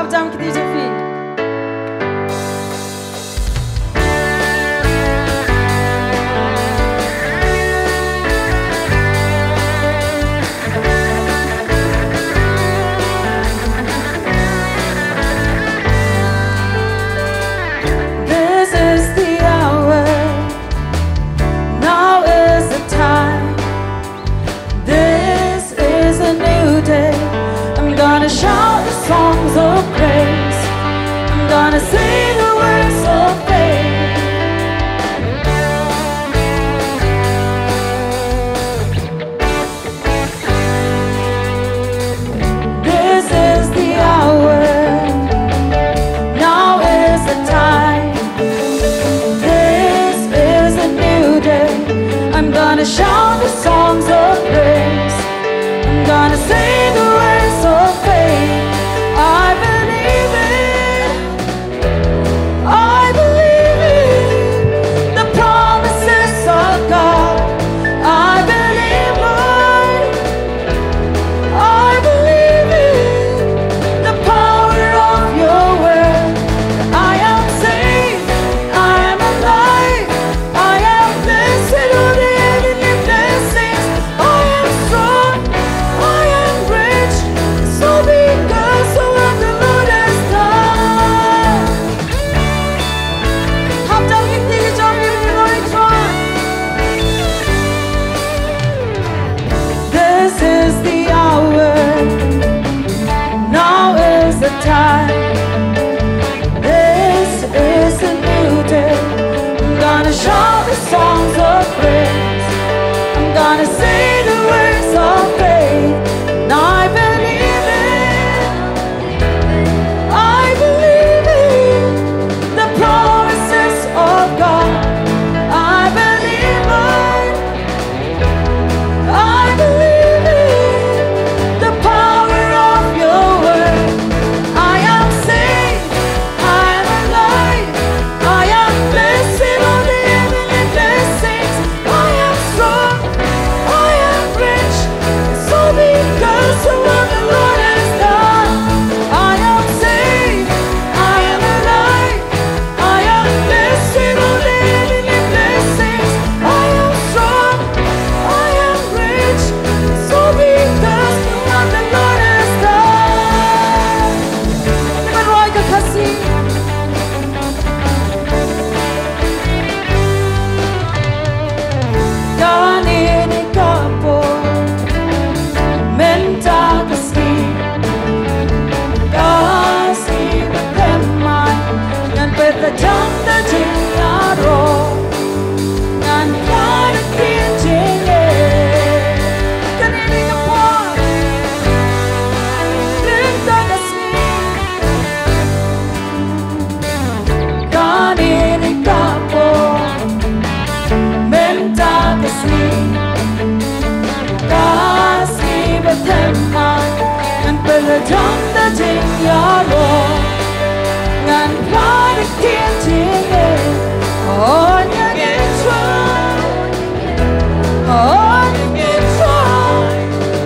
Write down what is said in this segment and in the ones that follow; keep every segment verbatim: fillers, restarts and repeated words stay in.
Hap jam kti jong phi. This is the hour. Now is the time. This is a new day. I'm gonna shout the songs of praise. I'm gonna sing the words of faith. This is the hour. Now is the time. This is a new day. I'm gonna shout the songs of praise. I'm gonna sing the words of faith. I believe it. I believe in the promises of God. I believe, Lord. I believe in the power of your word. I am saved. I am alive. I am blessed with the heavenly blessings. I am strong. I am rich. So because of what the Lord has done. Hap jam kti jong phi, phi roi trai. This is the hour. Now is the time. This is a new day. I'm gonna shout the songs of praise. I'm gonna say the words of faith. And I believe it. I believe in the promises of God. I believe, Lord. I believe in the power of your word. I am saved. I am alive. I am blessed with all the heavenly blessings. I am strong. I am rich. So because of what the Lord has done. I am saved. I am alive. I am blessed with all the heavenly blessings. I am strong. I am rich. So because of what the Lord has done. Ngi ban rwai ka Khasi. Kane ka por, mynta ka sngi, ka sngi ba them mai, ngan pyrta jam da jingïaroh, ngan pyrta da jingeh. Kane ka por, mynta ka sngi. Kane ka por, mynta ka sngi, ka sngi ba them mai, ngan pyrta jam da jingïaroh, ngan pyrta da jingeh. Oh, ngan ïaroh. Oh, ngan ïaroh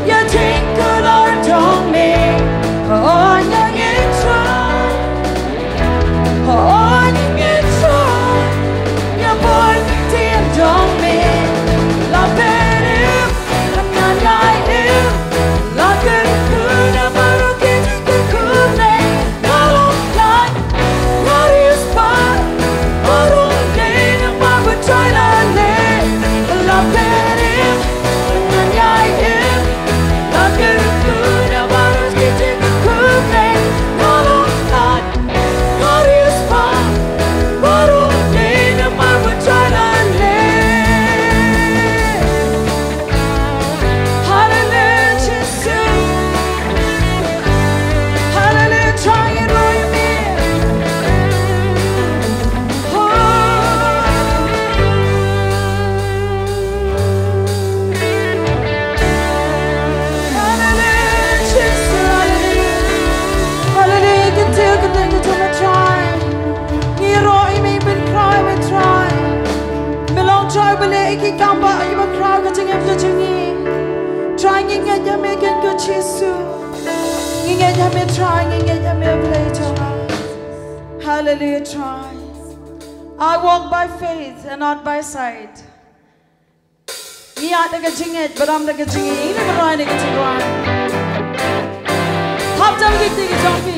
ïa jingkular jong me. Oh, ngan ïaroh. Oh, ngan ïaroh ïa bor ktien jong me. La peit im, ngan ïai im. La kyrkhu na baroh ki jingkyrkhu ne. Nga long lait, nga riewspah, baroh ne namar ba Trai la leh. La peit im, ngan ïai im. La kyrkhu na baroh ki jingkyrkhu ne. Nga long lait, nga riewspah, baroh ne namar ba Trai la leh. Hallelujah, Jisu. Hallelujah, Trai, ngi roi ïa me. Oh. Hallelujah, Jisu, hallelujah. Hallelujah, kynthei, kynthei, kynthei, Trai. Ngi roi ïa me, pynkhraw ïa me, Trai. Me long Trai ba leh ïa ki kam ba, ïa ba khraw ka jingim ka jong ngi. Trai ngi ngeit ïa me keiñ ko Jisu. Ngi ngeit ha me Trai, ngi ngeit ha me Blei jong nga. Hallelujah, Trai. I walk by faith and not by sight. Ngi ïaid da ka jingngeit, bad ym da ka jingïohi, ngi ïaid da ka jingngeit. Hap jam ki kti ki jong phi.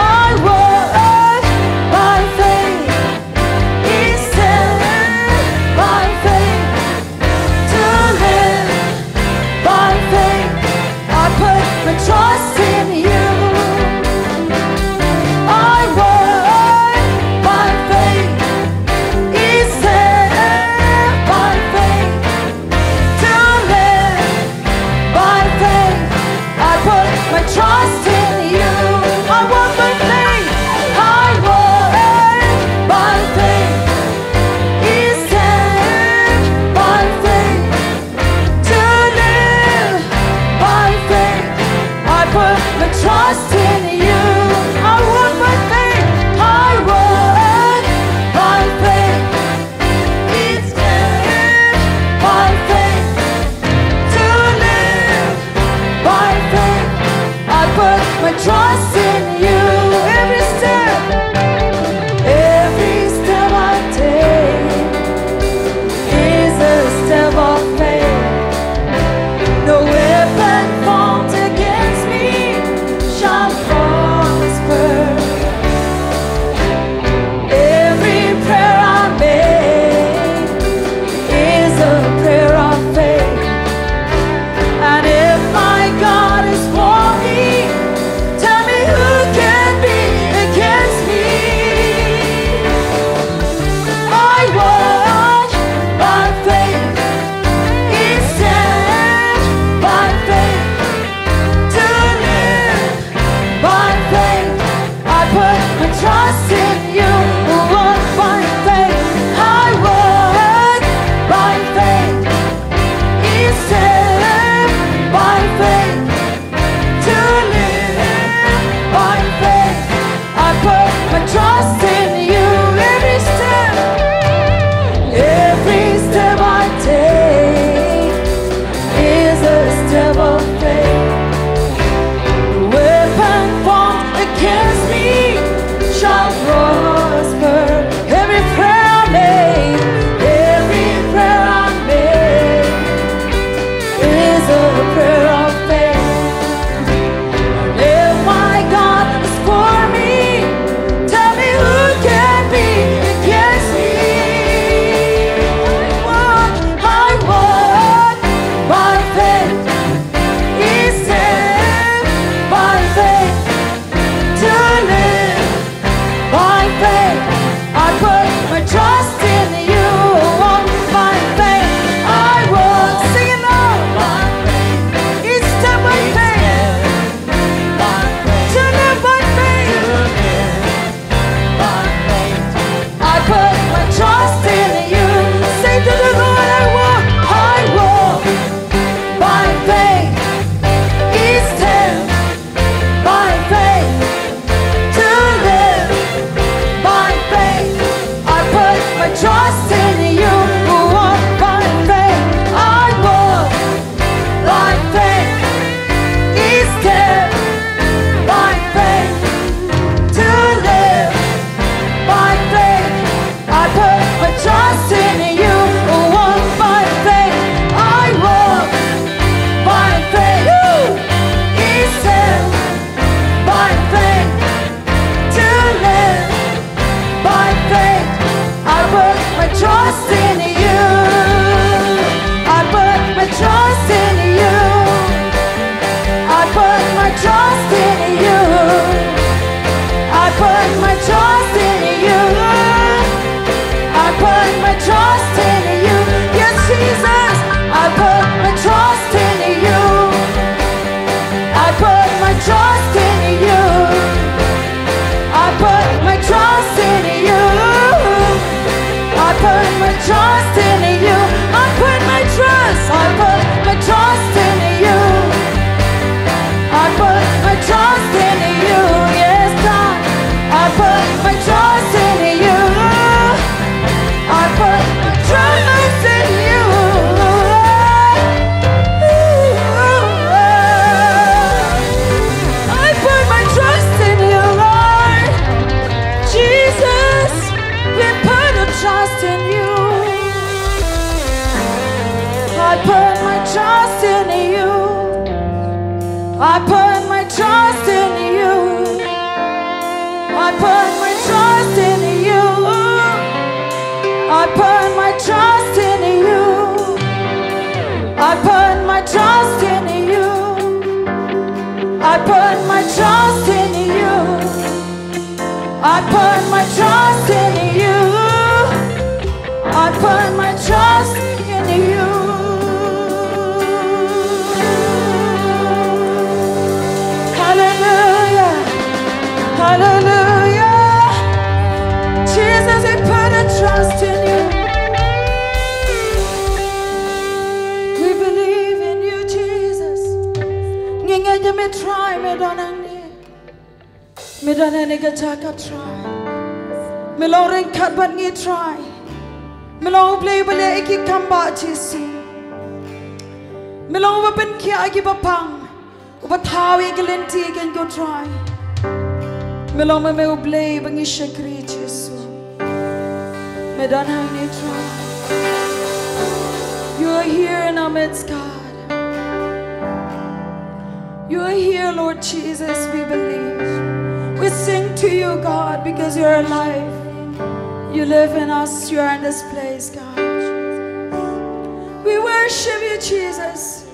I walk by faith, instead by faith, to live by faith. I put my trust in you. I walk by faith, instead by faith, to live by faith. I put my trust in you. I walk by faith. I walk by faith, instead by faith, to live by faith. I put my trust in you. I walk by faith. I walk by faith, instead by faith, to live by faith. I put my trust in you. Every step, every step I take is a step of faith. No weapon formed against me shall prosper. Every prayer I make is a prayer of faith. And if my God is for me, tell me who can be against me. I walk by faith, instead by faith, to live by faith. I put my trust in you. Walk by faith. I walk by faith, instead by faith, to live by faith. I put my trust in you. Every step, every step I take is a step of faith. Weapon formed against me shall prosper. Every prayer I make, every prayer I make is a prayer of faith. If my God is for me, tell me who can be against me. I walk, I walk by faith, instead by faith, to live by faith. I put my trust in you. Walk by faith. I walk, sing it now. It's step by faith. To live by faith. I put my trust in you. Say to the Lord, I walk, I walk by faith, instead by faith, to live by faith. I put my trust in you. Walk by faith, I walk by faith, instead by faith, to live by faith. I put my trust in you. Walk by faith, I walk by faith, instead by faith, to live by faith. I put my trust in you. I put my trust in you. I put my trust in you. I put my trust in you. I put my trust in you. Yes, Jesus, I put my trust in you. I put my trust in you. I put my trust in you. I put my trust in you. I put my trust, I put my trust in you. I put my trust in you. Yes, God, I put my trust in you. put my trust in you. I put my trust in you. I put my trust in you. I put my trust in you. I put my trust in you. I put my trust in you. Hallelujah. Hallelujah. Jesus, we put our trust in you. We believe in you, Jesus. Ngi ngeit ïa me Trai, me don hangne. Me don hangne ka jaka Trai. Me long ryngkat bad ngi Trai. Me long U Blei uba leh ïa ki kam bah Jisu. Me long uba pynkhiah ïa kiba pang. Uba thaw ïa ki lynti ïa ki ko Trai. Me long me me U Blei ba ngi shakri Jisu. Me don hangne Trai. You are here in our midst, God. You are here, Lord Jesus, we believe. We sing to you, God, because you're alive. You live in us, you are in this place, God. We worship you, Jesus.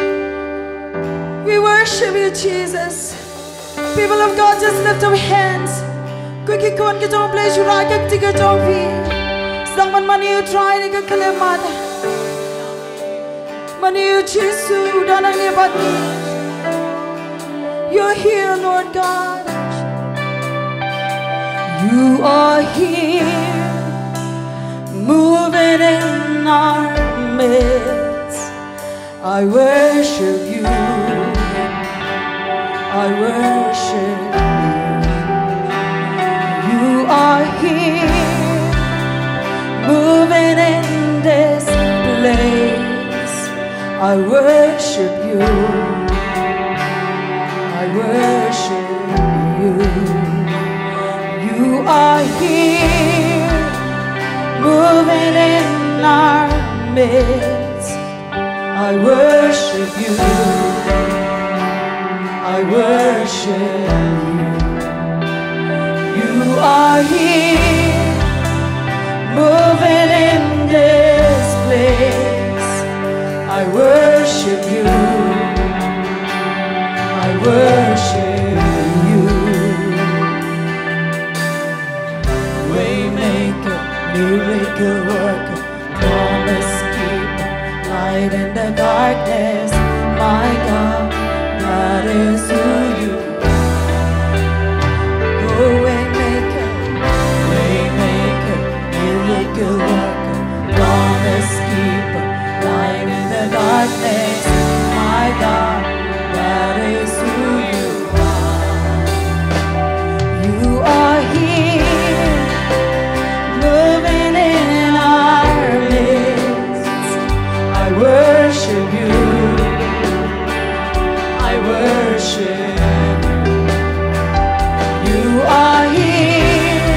We worship you, Jesus. People of God, just lift up hands. Kwah ki khun ki jong U Blei, shu rah ki kti ki jong phi. Sdang ban mane ïa u Trai na ka khyllipmat. Mane ïa u Jisu, u don hangne bad ngi. You're here, Lord God. You are here, moving in our midst. I worship you. I worship you. You are here, moving in this place. I worship you. I worship you. You are here, moving in our midst. I worship you. I worship you. You are here, moving in this place. I worship you. I worship you. Waymaker, miracle worker, promise keeper, light in the darkness, my God, that is who you are. Oh, waymaker, waymaker, miracle worker, promise keeper, light in the darkness, my God, that is who you are. You are here, moving in our midst. I worship you. I worship you. You are here,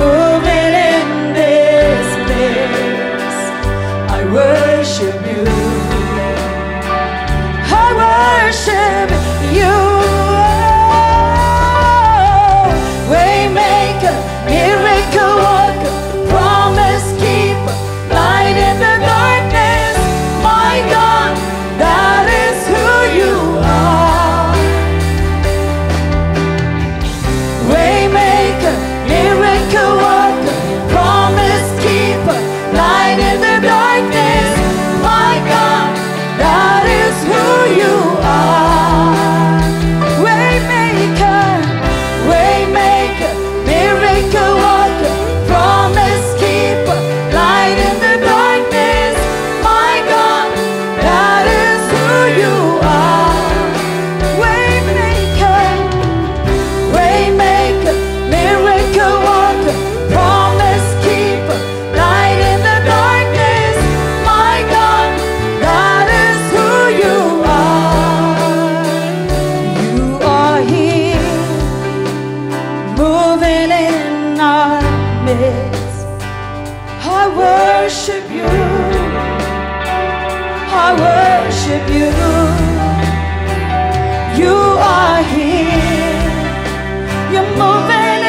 moving in this place. I worship you. I worship you. Waymaker, miracle worker, promise keeper, light in the darkness, my God, that is who you are. Waymaker, miracle worker, promise keeper, light in the darkness, my God, that is who you are. Waymaker, waymaker, miracle worker, promise keeper, light in the darkness, my God, that is who you are. Waymaker, waymaker, miracle worker, promise keeper, light in the darkness, my God, that is who you are. You are here, moving in our midst. I worship you. I worship you. You are here. You're moving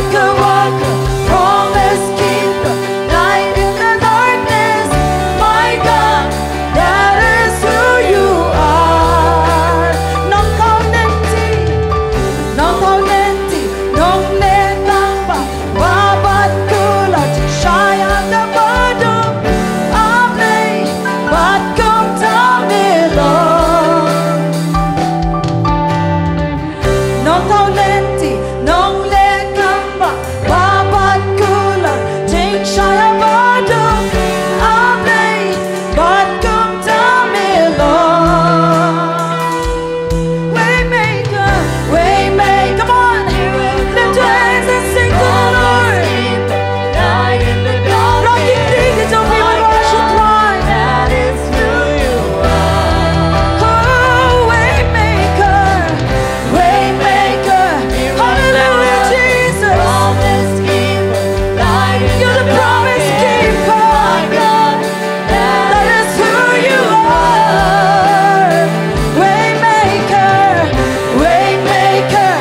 Miracle worker, promise keeper, light in the darkness, my God, that is who you are. Nongthaw lynti, nongthaw lynti, nongleh tang ba, ba bad kular, shai ha kaba duk, amlei bad kumta me long. Nongthaw lynti, nongleh tang ba, ba bad kular, jingshai ha ba duk, amlei bad kumta me long. Waymaker, waymaker, come on, lift your hands and sing to the Lord. Rocky Creek, it's your people worship line. Oh, waymaker, waymaker. Hallelujah, Jesus. You're the promise keeper. That is who you are. Waymaker, waymaker.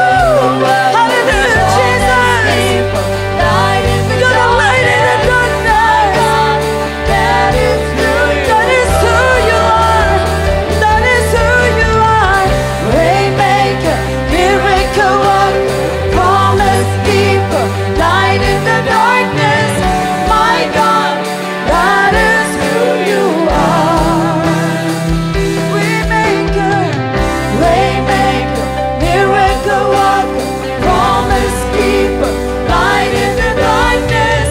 Ooh, hallelujah, Jesus. You're the light in the darkness. That is who you are. That is who you are. Waymaker, miracle worker, promise keeper, light in the darkness. My God, that is who you are. Waymaker, waymaker, miracle worker, promise keeper, light in the darkness.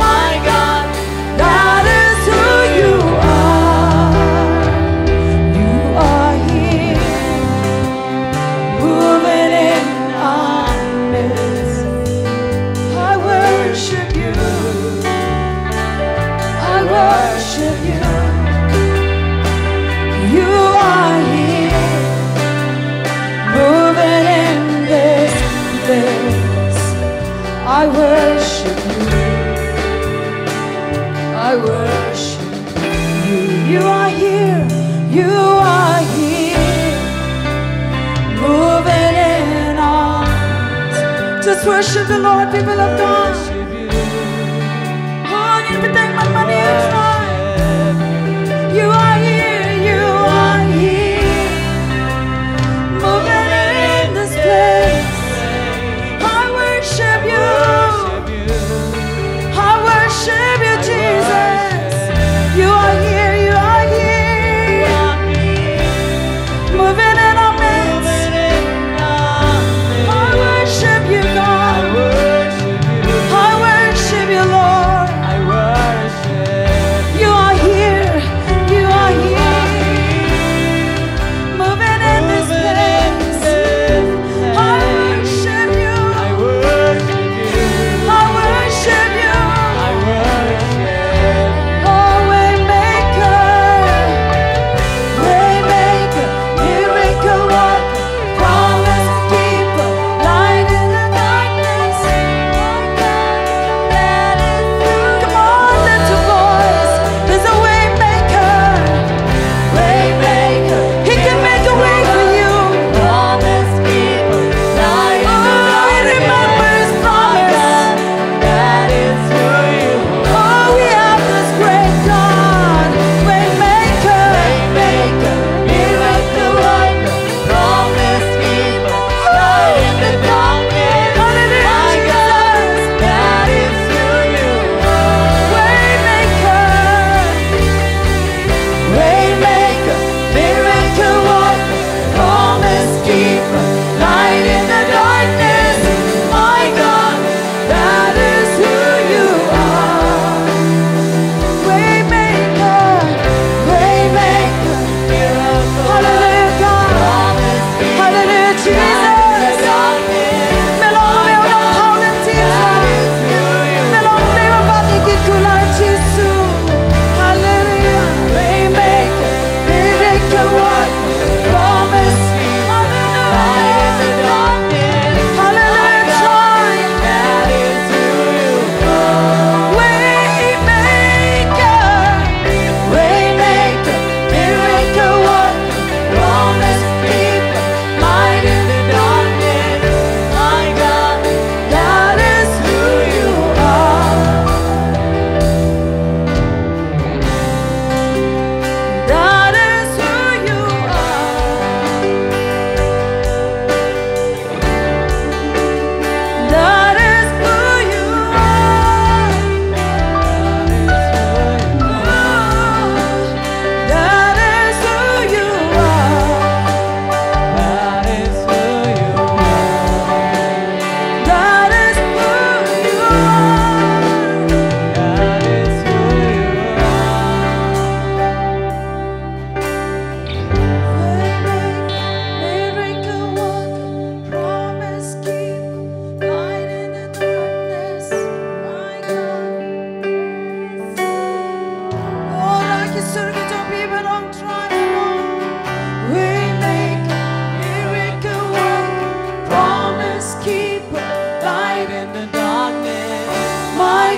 My God, that is who you are. You are here, moving in our midst. I worship you. I worship you. You are here, moving in this place. I worship you. I worship you. You are here. You are here, moving in our midst. Just worship the Lord, people of God. Oh, ngin bteng man man ïa u Trai. You are here, you are here, moving in this place. I worship you. I worship you, Jesus. You are here, you are here, moving in our midst. I worship you, God. I worship you, Lord. You are here, you are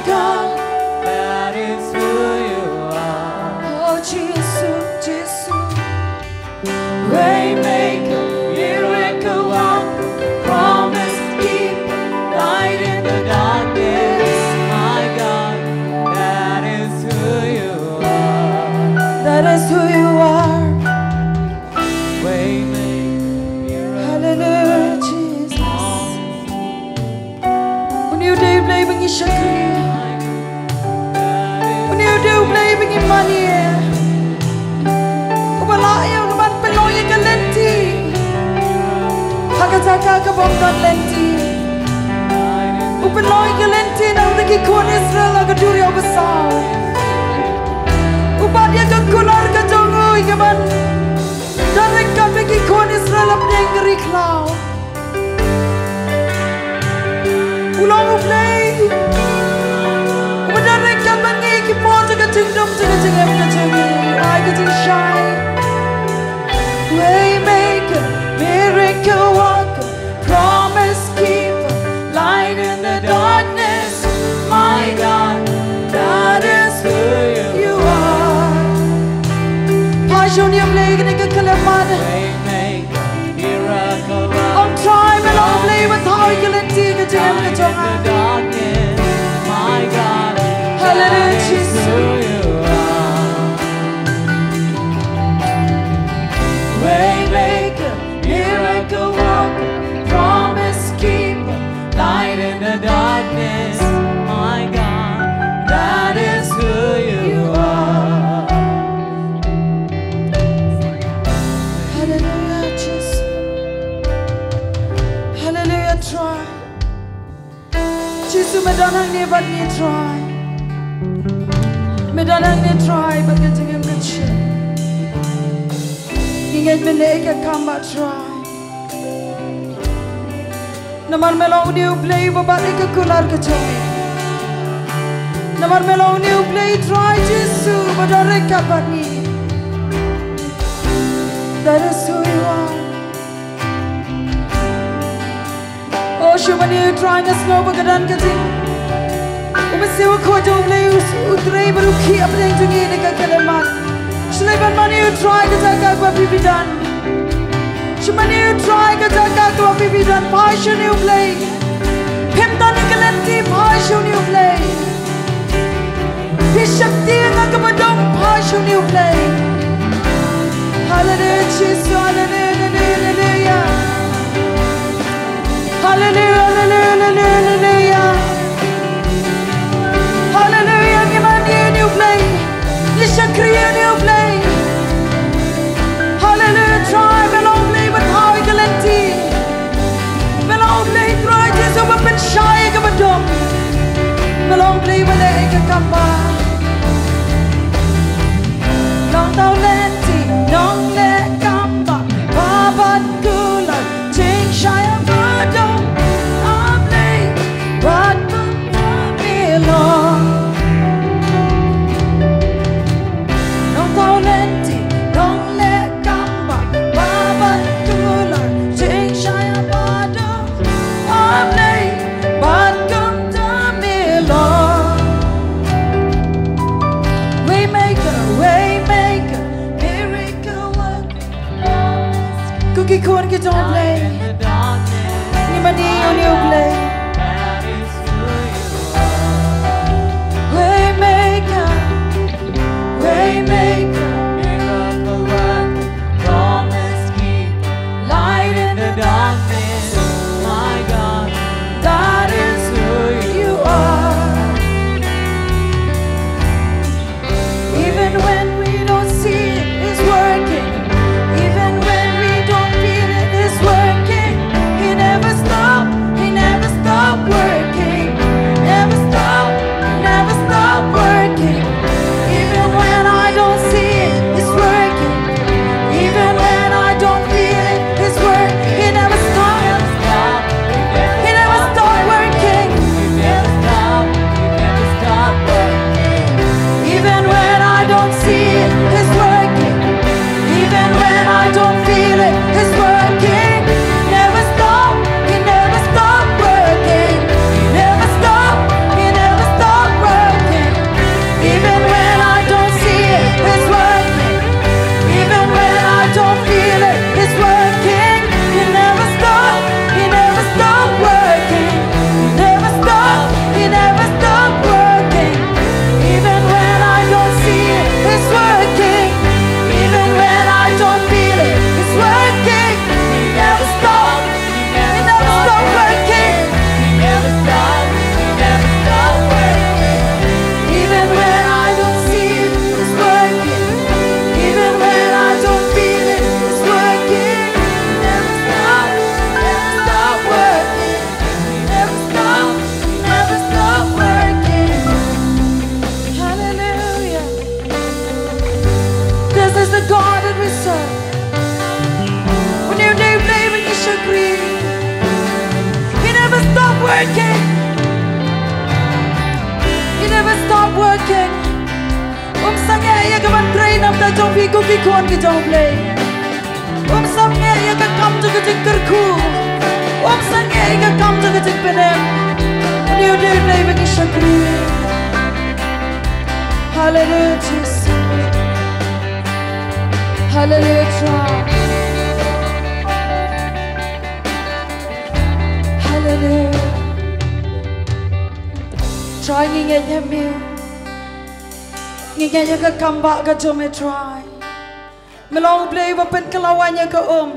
God, that is who you are. Oh, Jisu, Jisu. Waymaker, miracle worker, promise keeper, light in the darkness. My God, that is who you are. That is who you are. Waymaker, miracle, Hallelujah, Jesus. Une u dei u Blei ba ngi shakri. Une u dei u Blei ba ngi mane. Uba la ïa u ban pynlong ïa ka lynti ha ka jaka ka bym don lynti. U pynlong ïa ka lynti na ka bynta ki khun Israel ha ka duriaw basaw. U bat ïa ka kular ka jong u ïa ka ban direct katba ki khun Israel hapdeng ka ri khlaw. U long u Blei uba direct katba ngi ki por jong ka jingdum jong ka jingim ka jong ngi. Ai ka jingshai. Waymaker, miracle worker, promise keeper, light in the darkness. My God, that is who you are. Phai sha une u Blei kane ka khyllipmat. Waymaker, miracle worker, Ong Trai, me long u Blei uba thaw ïa ka lynti ka jingim ka jong nga. Light in the darkness. My God, Hallelujah, that is Jesus. Who you are. Waymaker, miracle worker, promise keeper, light in the darkness. My God, that is who you are. Hallelujah, Jesus. Hallelujah, Trai. Jisu, me don hangne bad ngi, Trai. Me don hangne, Trai, bad ka jingim ka jingim. Ngi ngeit men leh ïa ka kam, Trai. Namar me long une u Blei uba bat ïa ka kular ka jong ngi. Namar me long une u Blei, Trai Jisu, uba don ryngkat bad ngi. That is who you are. Oh, shu mane, Trai, nga sngew ba ka don ka jing, u Mynsiem Bakhuid jong u Blei u, u trei bad u khih hapdeng jong ngi ha kane ka khyllipmat. Shu leit ban mane, Trai, ka jaka kaba phi, phi don. Shu mane, Trai, ka jaka kaba phi, phi don. Phai sha une u Blei. Phim don ha ka lynti, phai sha une u Blei. Phi sheptieng ha kaba dum, phai sha une u Blei. Hallelujah, Jisu, hallelujah, hallelujah, hallelujah. Hallelujah, hallelujah, hallelujah, hallelujah. Hallelujah, ngi mane ïa une u Blei. Ngi shakri ïa une u Blei. Hallelujah, Trai, me long u Blei uba thaw ïa ka lynti. Me long u Blei, Trai Jisu, uba pynshai ïa kaba dum. Me long u Blei uba leh ïa ka kam ba. Nongthaw lynti, nongleh kam ba, ba bat kular, jingshai ba dum, A Blei, wat kumta me long. Nongthaw lynti, nongleh kam ba, ba bat kular, jingshai ba dum, A Blei, wat kumta me long. Waymaker, waymaker, Phi ko ki khun ki jong U Blei. Um sangeh ïa ka kam jong ka jingkyrkhu. Um sangeh ïa ka kam jong ka jingpynim. Une u dei U Blei ba ngi shakri. Hallelujah, Jesus. Hallelujah, Trai. Hallelujah. Trai, ngi ngeit ha me. Ngi ngeit ïa ka kam ba ka jong me, Trai. Me long U Blei uba pynkylla waiñ ïa ka um.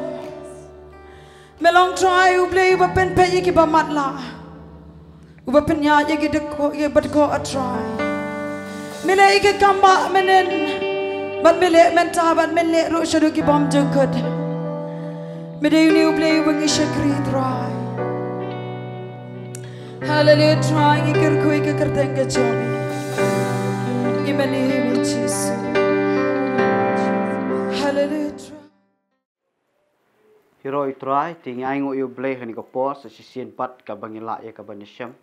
Me long, Trai, U Blei uba pynpeit ïa kiba matlah. Uba pynïaid ïa ki dkoh, ïa ki badkoh, ah Trai. Me leh ïa ka kam ba mynnin. Bad me leh mynta, bad me leh ruh shaduh ki bymjukut. Me dei une U Blei uba ngi shakri, Trai. Hallelujah, Trai, ngi kyrkhu ïa ka kyrteng ka jong me. Ngi mane ïa me, Jisu. Hallelujah, Trai. Hero i Trai, te ngi ainguh ïa U Blei ha kane ka por, sa shisien pat kaba ngi lah ïa kaban ïashem.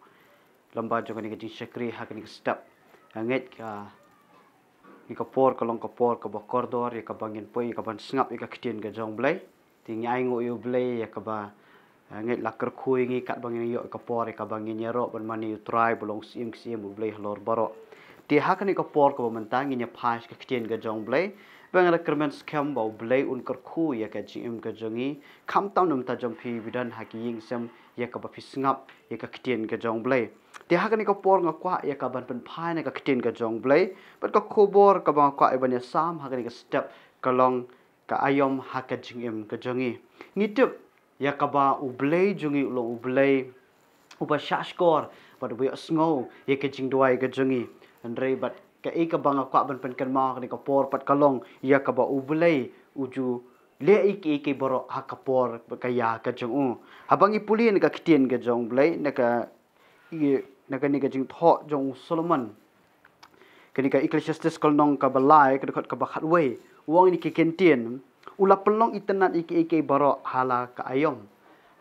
Lyngba jong kane ka jingshakri ha kane ka step. Nga ngeit kane ka por ka long ka por kaba kordor ïa kaba ngin poi ïa kaban sngap ïa ka ktien ka jong U Blei. Te ngi ainguh ïa U Blei ïa kaba, eh, nga ngeit la kyrkhu ïa ngi katba ngin ïoh ïa ka por ïa kaba ngin ïaroh ban mane ïa U Trai ba long Syiem ki syiem, U Blei halor baroh. Te ha kane ka por kaba mynta ngin ïa phai sha ka ktien ka jong U Blei. Ba nga da kyrmen skhem ba U Blei un kyrkhu ïa ka jingim ka jong ngi. Khamtam na ka bynta jong phi ba don ha ki ïing sem ïa kaba phi sngap ïa ka ktien ka jong U Blei. Te ha kane ka por nga kwah ïa kaban pynphai na ka ktien ka jong U Blei. Bad ka khubor kaba nga kwah ïa ban ïasam ha kane ka step ka long ka aïom ha ka jingim ka jong ngi. Ngi tip ïa kaba U Blei jong ngi u long U Blei uba shahshkor bad uba ïohsngew ïa ka jingduwai ka jong ngi. Hynrei bad kaei kaba nga kwah ban pynkynmaw ha kane ka por pat ka long ïa kaba U Blei u ju leh ïa kiei kiei baroh ha ka por bad ka ïa ka jong u. Haba ngi pule na ka ktien ka jong U Blei, na ka, i, na kane ka jingthoh jong u Solomon. Kane ka Ecclesiastes ka lynnong kaba lai, ka dkhot kaba khatwei. U ong ïa kine ki kyntien, u la pynlong itynnad ïa kiei kiei baroh ha la ka aïom.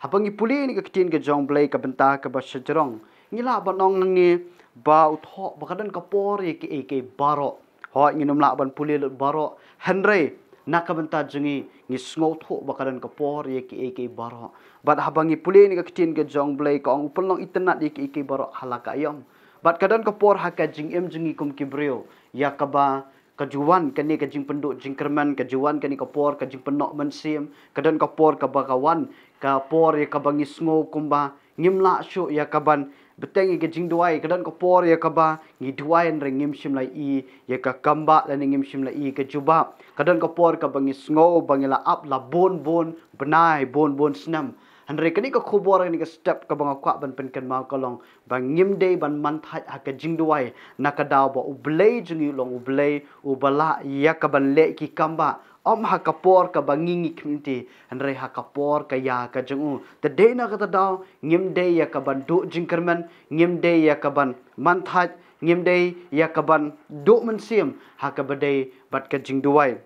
Haba ngi pule ïa kane ka ktien ka jong U Blei, ka bynta kaba shajrong, ngi lah ban ong hangne ba u thoh ba ka don ka por ïa kiei kiei baroh. Hooid, ngin ym lah ban pule lut baroh. Hynrei na ka bynta jong ngi, ngi sngewthuh ba ka don ka por ïa kiei kiei baroh. Bad haba ngi pule ïa kane ka ktien ka jong U Blei, ka ong u pynlong itynnad ïa kiei kiei baroh ha la ka aïom. Bad ka don ka por ha ka jingim jong ngi kum ki briew ïa kaba ka ju wan kane ka jingpynduh jingkyrmen, ka ju wan kane ka por ka jingpynnoh mynsiem, ka don ka por kaba ka wan ka por ïa kaba ngi sngew kumba ngim lah shuh ïa kaban bteng ïa ka jingduwai, ka don ka por ïa kaba ngi duwai hynrei ngim shym la ïohi ïa ka kambah lane ngim shym la ïohi ïa ka jubab. Ka don ka por kaba ngi sngew ba ngi la ap la bun bun bnai, bun bun snem. Hynrei kane ka khubor, kane ka step kaba nga kwah ban pynkynmaw ka long ba ngim dei ban manthait ha ka jingduwai, na ka daw ba U Blei jong ngi u long U Blei uba lah ïa kaban leh ki kambah, ym ha ka por kaba ngi ngi kynti, hynrei ha ka por ka ïa ka jong u. Te dei na kata daw ngim dei ïa kaban duh jingkyrmen, ngim dei ïa kaban manthait, ngim dei ïa kaban duh mynsiem ha kaba dei bad ka jingduwai.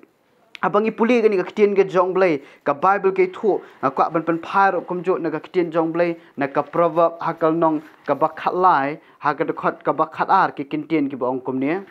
Haba ngi pule kane ka ktien ka jong U Blei, ka Baibl ka ïathuh, nga kwah ban pynphai ruh kumjuh na ka ktien jong U Blei, na ka Proverb ha ka lynnong kaba khatlai, ha ka dkhot kaba khatar, ki kyntien kiba ong kumne.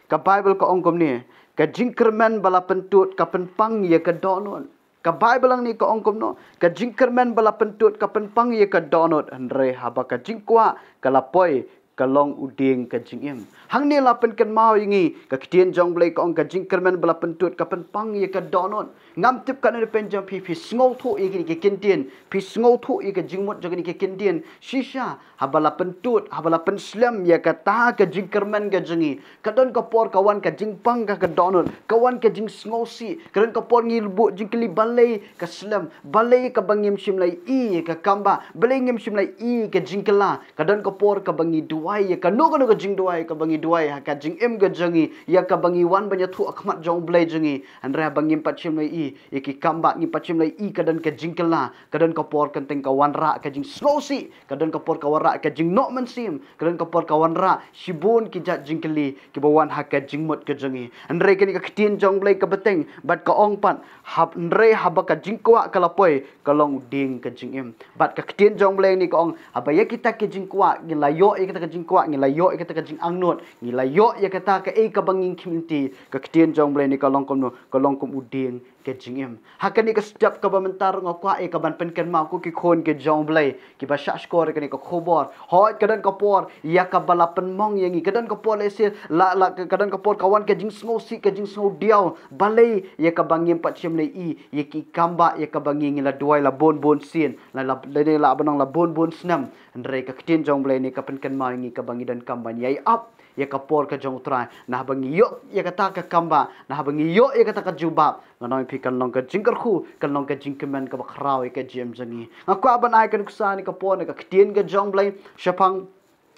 Ka Baibl ka ong kumne, ka jingkyrmen ba la pyntud ka pynpang ïa ka dohnud. Ka Baibl hangne ka ong kumno, ka jingkyrmen ba la pyntud ka pynpang ïa ka dohnud, hynrei haba ka jingkwah ka la poi, ka long u dieng ka jingim. Hangne la pynkynmaw ïa ngi, ka ktien jong U Blei ka ong ka jingkyrmen ba la pyntud ka pynpang ïa ka dohnud. Ngam tip katno na pdeng jong phi phi sngewthuh ïa kine ki kyntien, phi sngewthuh ïa ka jingmut jong kine ki kyntien. Shisha, haba la pyntud, haba la pynslem ïa kata ka jingkyrmen ka jong ngi, ka don ka por ka wan ka jingpang ka, ka dohnud, ka wan ka jingsngewsih, ka don ka por ngi buh jingkylli balei ka slem, balei kaba ngim shym la ïohi ïa ka kambah, balei ngim shym la ïohi ïa ka jingkylla, ka don ka por kaba ngi duwai ïa kano kano ka jingduwai kaba ngi duwai ha ka jingim ka jong ngi, ïa kaba ngi wan ban ïathuh ha khmat jong U Blei jong ngi, hynrei haba ngim pat shym la ïohi ïa ki kambah, ngim pat shym la ïohi ka don ka jingkylla, ka don ka por ka teng ka wanrah ka jingsngewsih, ka don ka por ka wanrah ka jingnoh mynsiem, ka don ka por ka wanrah shibun ki jait jingkylli kiba wan ha ka jingmut ka jong ngi. Hynrei kane ka ktien jong U Blei ka bteng bad ka ong pat, hap, hynrei haba ka jingkwah ka la poi, ka long u dieng ka jingim. Bad ka ktien jong U Blei hangne ka ong, haba ïa kita ki jingkwah ngi la ïoh ïa kita jingkwah, ngi la ïoh ïa kata ka jingangnud, ngi la ïoh ïa kata kaei kaba ngi khmih lynti. Ka ktien jong U Blei ne ka long kumno? Ka long kum u dieng ka jingim. Ha kane ka step kaba mynta ruh nga kwah ïa ka ban pynkynmaw ko ki khun ki jong U Blei kiba shah shkor ïa kane ka khubor. Hooid, ka don ka por ïa kaba la pynmong ïa ngi, ka don ka por lehse la, la, ka don ka por ka wan ka jingsngewsih, ka jingsngewdiaw, balei ïa kaba ngim pat shym la ïohi ïa ki kambah ïa kaba ngi, ngi la duwai la bun bun sien, la, la, la, la ba nang la bun bun snem. Hynrei ka ktien jong U Blei ne ka pynkynmaw ïa ngi kaba ngi donkam ban ïai ap ïa ka por ka jong U Trai. Naba ngi ïoh ïa kata ka kambah, naba ngi ïoh ïa kata ka jubab, nga ong ïa phi, kan long ka jingkyrkhu, kan long ka jingkmen kaba khraw ïa ka jingim jong ngi. Nga kwah ban ai ka nuksa ne ka por ne ka ktien ka jong U Blei shaphang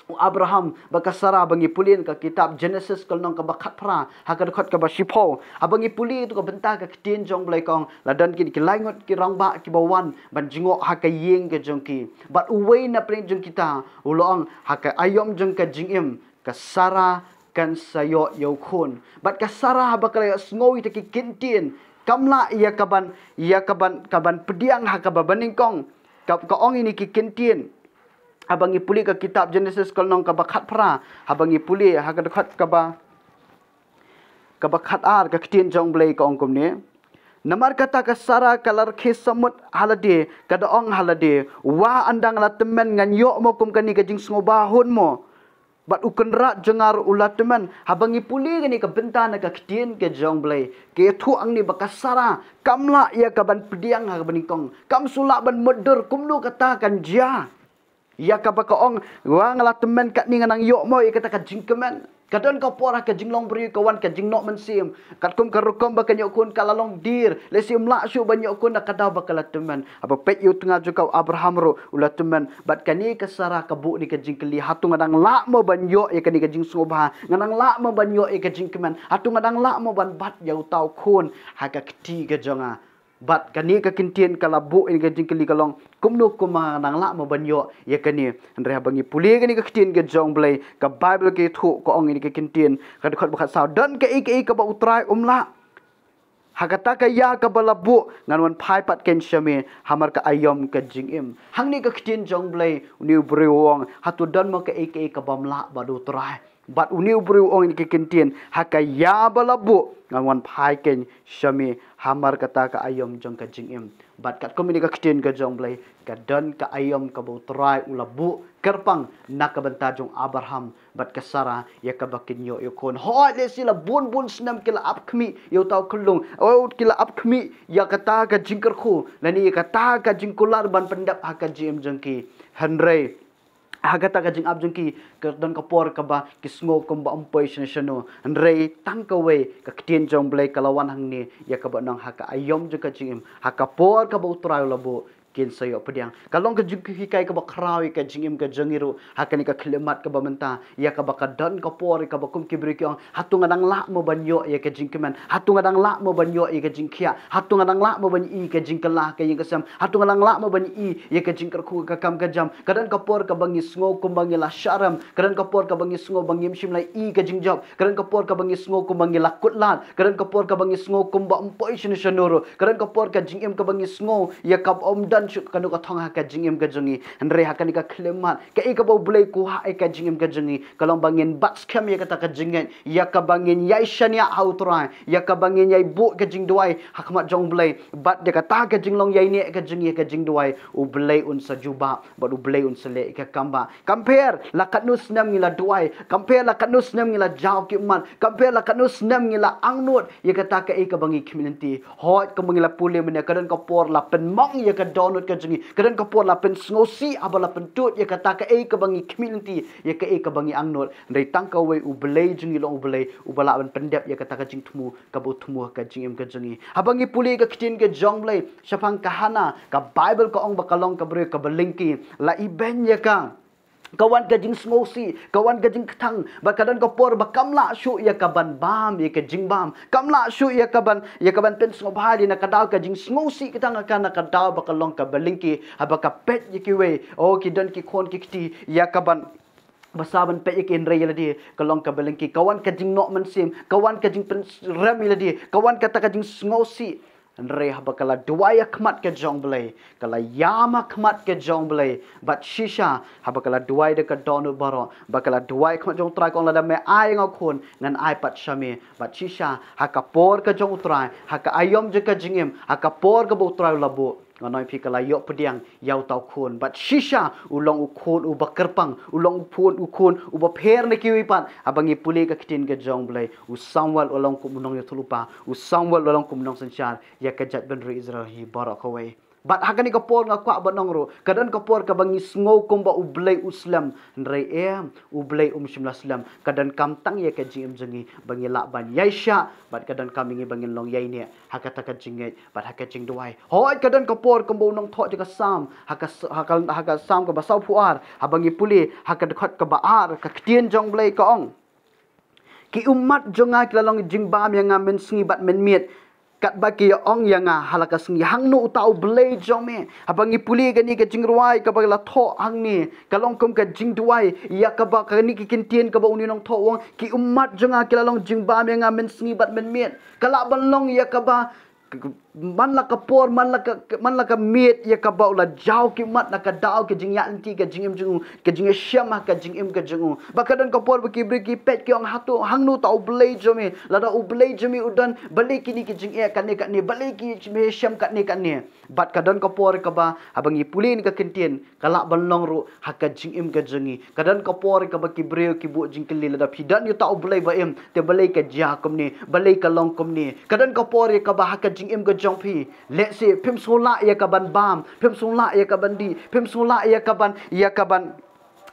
u Abraham bad ka Sarah, ba ngi pule na ka kitab Genesis ka lynnong kaba khatphra ha ka dkhot kaba shiphew. Haba ngi pule ïa ka bynta ka ktien jong U Blei ka ong, la don ki, ki lai ngut ki rangbah kiba wan ban jngoh ha ka ïing ka jong ki. Bad uwei na pdeng jong kita u la ong ha ka aïom jong ka jingim, ka Sarah kan sa ïoh ïa u khun. Bad ka Sarah haba ka la ïohsngew ïa kita ki kyntien, kam lah ïa ka ban, ïa ka ban, ka ban pdiang ha kaba banyngkong. Ka, ka ong ïa kine ki kyntien. Haba ngi pule ka kitab Genesis ka lynnong kaba khatphra, haba ngi pule ha ka dkhot kaba, kaba khatar, ka ktien jong U Blei ka ong kumne: Namar kata ka Sarah ka la rkhie samut ha lade, ka da ong ha lade, Wah, ynda nga la tymmen ngan ïoh mo kum kane ka jingsngewbha hun mo? Bad u kynrad jong nga ruh u la tymmen. Haba ngi pule kane ka bynta na ka ktien ka jong U Blei, ka ïathuh hangne ba ka Sarah kam lah ïa ka ban pdiang ha kaba nyngkong, kam shu lah ban mutdur kumno kata kan jia. Ïa kaba ka ong, Wah, nga la tymmen, katne nga nang ïoh mo ïa kata ka jingkmen? Ka don ka por ha ka jinglong briew ka wan ka jingnoh mynsiem. Katkum ka rukom ba kan ïoh khun ka la long dier, lehse ym lah shuh ban ïoh khun na ka daw ba ka la tymmen. Haba peit ïa u tnga jong ka, u Abraham ruh u la tymmen. Bad kane ka Sarah ka buh ïa ka jingkylli, Hato nga dang lah mo ban ïoh ïa kane ka jingsngewbha? Nga dang lah mo ban ïoh ïa ka jingkmen? Hato nga dang lah mo ban bat ïa uta u khun ha ka kti ka jong nga? Bad kane ka kyntien ka la buh ïa ka jingkylli, ka long, Kumno kumba nga dang lah mo ban ïoh ïa kane? Hynrei haba ngi pule kane ka ktien ka jong U Blei, ka Baibl ka ïathuh, ka ong ïa ka kyntien, ka dkhot ba khatsaw, Don kaei kaei kaba U Trai um lah. Ha kata ka ïa kaba la buh ngan wan phai pat kein sha me hamar ka aïom ka jingim. Hangne ka ktien jong U Blei, une u briew u ong, Hato don mo kaei kaei kabym lah bad U Trai? Bad une u briew u ong ïa ka kyntien, Ha ka ïa ba la buh ngan wan phai kein sha me hamar kata ka aïom jong ka jingim. Bad katkum ïa ka ktien ka jong U Blei, ka don ka aïom kaba U Trai u la buh kyrpang na ka bynta jong u Abraham bad ka Sarah ïa kaba kin ïoh ïa u khun. Hooid, lehse la bun bun snem ki la ap khmih ïa uta u khyllung, oh, ki la ap khmih ïa kata ka jingkyrkhu lane ïa kata ka jingkular ban pyndep ha ka jingim jong ki. Hynrei ha kata ka jingap jong ki, ka don ka por kaba ki sngew kumba ym poi shano shano. Hynrei tang kawei ka ktien jong U Blei ka la wan hangne ïa kaba ong, ha ka aïom jong ka jingim, ha ka por kaba U Trai u la buh, kin sa ïoh pdiang. Ka long ka jingkyrkhu kaba khraw ïa ka jingim ka jong ngi ruh ha kane ka khyllipmat kaba mynta, ïa kaba ka don ka por ïa kaba kum ki briew ki ong, Hato nga dang lah mo ban ïoh ïa ka jingkmen? Hato nga dang lah mo ban ïoh ïa ka jingkhiah? Hato nga dang lah mo ban ïoh ïa ka jingkylla ka ïing ka sem? Hato nga dang lah mo ban ïoh ïa ka jingkyrkhu ka kam ka jam? Ka don ka por kaba ngi sngew kumba ngi la shahrem, ka don ka por kaba ngi sngew ba ngim shym la ïoh ïa ka jingjop, ka don ka por kaba ngi sngew kumba ngi la kut lad, ka don ka por kaba ngi sngew kumba ym poi shano shano ruh, ka don ka por ka jingim kaba ngi sngew ïa kaba ym don shuh kano ka thong ha ka jingim ka jong ngi. Hynrei ha kane ka khyllipmat, kaei kaba U Blei u kwah ïa ka jingim ka jong ngi, ka long ba ngin bat skhem ïa kata ka jingngeit, ïa kaba ngin ïai shaniah ha U Trai, ïa kaba ngin ïai buh ka jingduwai ha khmat jong U Blei. Bad ïa kata ka jinglong ïaineh ka jong ngi ha ka jingduwai, U Blei un sa jubab bad U Blei un sa leh ïa ka kambah. Kam pher la katno snem ngi la duwai, kam pher la katno snem ngi la jaw ki ummat, kam pher la katno snem ngi la angnud ïa kata kaei kaba ngi khmih lynti. Hooid, kumba ngi la pule mynne, ka don ka por la pynmong ïa ka dohnud ka jong ngi, ka don ka por la pynsngewsih haba la pyntud ïa kata kaei kaba ngi khmih lynti, ïa kaei kaba ngi angnud. Hynrei tang kawei U Blei jong ngi u long U Blei uba lah ban pyndep ïa kata ka jingthmu kaba u thmu ha ka jingim ka jong ngi. Haba ngi pule ka ktien ka jong U Blei shaphang ka Hana, ka Baibl ka ong ba ka long ka briew kaba lyngkhi, la ibeiñ ïa ka. Ka wan ka jingsngewsih, ka wan ka jingkthang, bad ka don ka por ba kam lah shuh ïa ka ban bam ïa ka jingbam, kam lah shuh ïa ka ban, ïa ka ban pynsngewbha ïa na ka daw ka jingsngewsih ka tang ka na ka daw ba ka long kaba lyngkhi. Haba ka peit ïa kiwei, oh, ki don ki khun ki kti, ïa ka ban bsa ban peit ïa ki, hynrei ïa lade ka long kaba lyngkhi. Ka wan ka jingnoh mynsiem, ka wan ka jingpynrem ïa lade, ka wan kata ka jingsngewsih. Hynrei haba ka la duwai ha khmat ka jong U Blei, ka la ïam ha khmat ka jong U Blei, bad shisha haba ka la duwai da ka dohnud baroh, ba ka la duwai ha khmat jong U Trai, ka ong, lada me ai ïa nga u khun, ngan ai pat sha me. Bad shisha ha ka por ka jong U Trai, ha ka aïom jong ka jingim, ha ka por kaba U Trai u la buh, nga ong ïa phi, ka la ïoh pdiang ïa uta u khun. Bad shisha u long u khun uba kyrpang, u long u khun, u khun uba pher na kiwei pat. Haba ngi pule ka ktien ka jong U Blei, u Samuel u long kum u nongïathuhlypa, u Samuel u long kum u nongsynshar ïa ka jaitbynriew Israel hi baroh kawei. Bad ha kane ka por nga kwah ban ong ruh, ka don ka por kaba ngi sngew kumba U Blei u slem, hynrei em, U Blei um shym la slem. Ka donkam tang ïa ka jingim jong ngi ba ngi lah ban ïaishah, bad ka donkam ïa ngi ba ngin long ïaineh ha kata ka jingngeit bad ha ka jingduwai. Hooid, ka don ka por kumba u nongthoh jong ka Salm, ha ka s-, ha ka, ha ka Salm kaba sawphew ar, haba ngi pule ha ka dkhot kaba ar, ka ktien jong U Blei ka ong: Ki ummat jong nga ki la long jingbam ïa nga mynsngi bad mynmiet, katba ki ïa-ong ïa nga ha la ka sngi, hangno uta U Blei jong me? Haba ngi pule kane ka jingrwai kaba la thoh hangne, ka long kum ka jingduwai ïa kaba, kane ka ktien kaba une u nongthoh u ong, ki ummat jong nga ki la long jingbam ïa nga mynsngi bad mynmiet. Ka lah ban long ïa kaba, man la ka por, man la ka, man la ka miet ïa kaba u la jaw ki ummat na ka daw ka jingïaid lynti ka jingim jong u, ka jingïashem ha ka jingim ka jong u. Ba ka don ka por ba ki briew ki peit ki ong, hato, hangno uta U Blei jong me? Lada U Blei jong me u don, balei kine ki jingeh katne katne, balei ki jingïashem katne katne? Bad ka don ka por kaba haba ngi pule ïa ka ktien, ka lah ban long ruh ha ka jingim ka jong ngi. Ka don ka por kaba ki briew ki buh jingkylli, lada phi don ïa uta U Blei ba im, te balei ka jia kumne, balei ka long kumne? Ka don ka por ïa kaba ha ka jingim ka jong phi, let's say, phim sngew lah ïa ka ban bam, phim sngew lah ïa ka ban dih, phim sngew lah ïa ka ban, ïa ka ban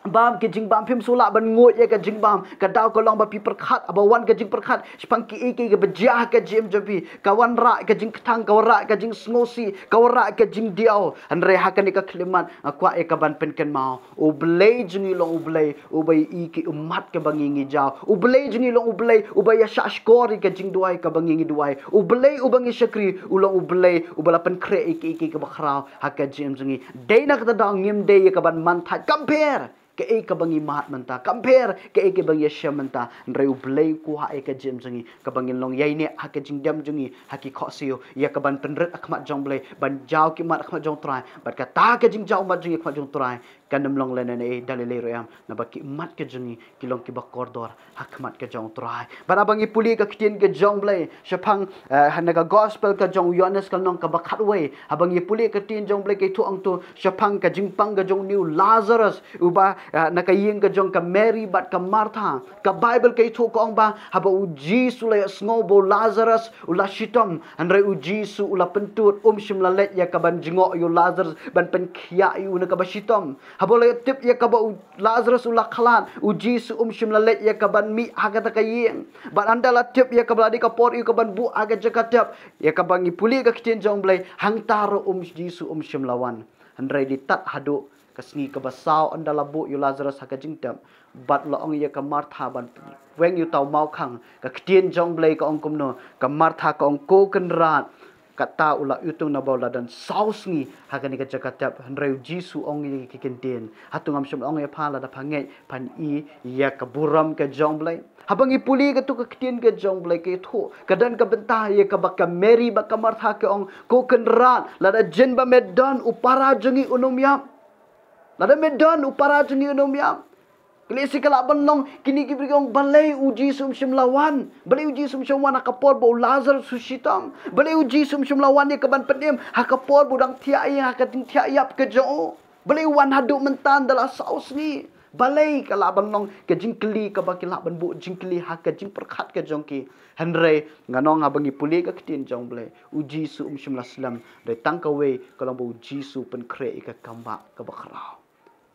bam ki jingbam, phim sngew lah ban nguid ïa ka jingbam. Ka daw ka long ba phi pyrkhat, haba wan ka jingpyrkhat shaphang kiei kiei kaba jia ha ka jingim jong phi, ka wanrah ka jingkthang, ka wanrah ka jingsngewsih, ka wanrah ka jingdiaw. Hynrei ha kane ka khyllipmat nga kwah ïa ka ban pynkynmaw, U Blei jong ngi u long U Blei uba ïohi ki ummat kaba ngi, ngi jaw. U Blei jong ngi u long U Blei uba ïa shahshkor ïa ka jingduwai kaba ngi, ngi duwai. U Blei uba ngi shakri u long U Blei uba la pynkhreh ïa kiei kiei kaba khraw ha ka jingim jong ngi. Dei na kata ka daw ngim dei ïa ka ban man thait, compare kaei kaba ngi mad mynta, compare kaei kaba ngi ïashem mynta. Hynrei U Blei u kwah ïa ka jingim jong ngi, kaba ngin long ïaineh ha ka jingdem jong ngi ha ki khohsiew, ïa ka ban pynrit ha khmat jong U Blei, ban jaw ki ummat ha khmat jong U Trai. Bad kata ka jingjaw ummat jong ngi ha khmat jong U Trai kan ym long lehnohei da lei lei ruh em, naba ki ummat ka jong ngi ki long kiba kordor ha khmat ka jong U Trai. Bad haba ngi pule ka ktien ka jong U Blei shaphang, eh, ha na ka gospel ka jong u Ïoannis ka lynnong kaba khatwei, haba ngi pule ka ktien jong U Blei ka ïathuh hangto shaphang ka jingpang ka jong une u Lazarus uba, eh, na ka ïing ka jong ka Mary bad ka Martha. Ka Baibl ka ïathuh ka ong ba haba U Jisu u la ïohsngew ba u Lazarus u la shitom, hynrei U Jisu u la pyntud, um shym la leit ïa ka ban jngoh ïa u Lazarus ban pynkhiah ïa u na kaba shitom. Haba u la ïatip ïa kaba u Lazarus u la khlad, U Jisu um shym la leit ïa ka ban mih ha kata ka ïing. Bad ynda la tip ïa kaba la dei ka por ïa ka ban buh ha ka jaka tep, ïa kaba ngi pule ka ktien jong U Blei, hangta ruh um, Jisu um shym la wan. Hynrei dei tad haduh ka sngi kaba saw ynda la buh ïa u Lazarus ha ka jingtep, bad la ong ïa ka Martha ban weng ïa uta u mawkhang. Ka ktien jong U Blei ka ong kumno? Ka Martha ka ong, ko Kynrad, kata u la iwtung naba u la don saw sngi ha kane ka jaka tep. Hynrei U Jisu u ong ïa ki ktien, hato ngam shym ong ïa pha, lada pha ngeit phan ïohi ïa ka burom ka jong U Blei? Haba ngi pule kato ka ktien ka jong U Blei ka ïathuh, ka don ka bynta ïa kaba ka Mary bad ka Martha ki ong, ko Kynrad, lada jin ba me don, u para jong ngi un ym ïap. Lada me don, u para jong ngi un ym ïap. Khlem shi ka lah ban long, kine ki briew ki ong, balei U Jisu um shym la wan? Balei U Jisu um shym wan ha ka por ba u Lazarus u shitom? Balei U Jisu um shym la wan ïa ka ban pynim ha ka por ba u dang thiah ïing ha ka jingthiah ïap ka jong u? Balei u wan haduh mynta ynda la saw sngi? Balei? Ka lah ban long ka jingkylli kaba ki lah ban buh jingkylli ha ka jingpyrkhat ka jong ki. Hynrei ngan ong, haba ngi pule ka ktien jong U Blei, U Jisu um shym la slem. Hynrei tang kawei ka long ba U Jisu u pynkhreh ïa ka kambah kaba khraw.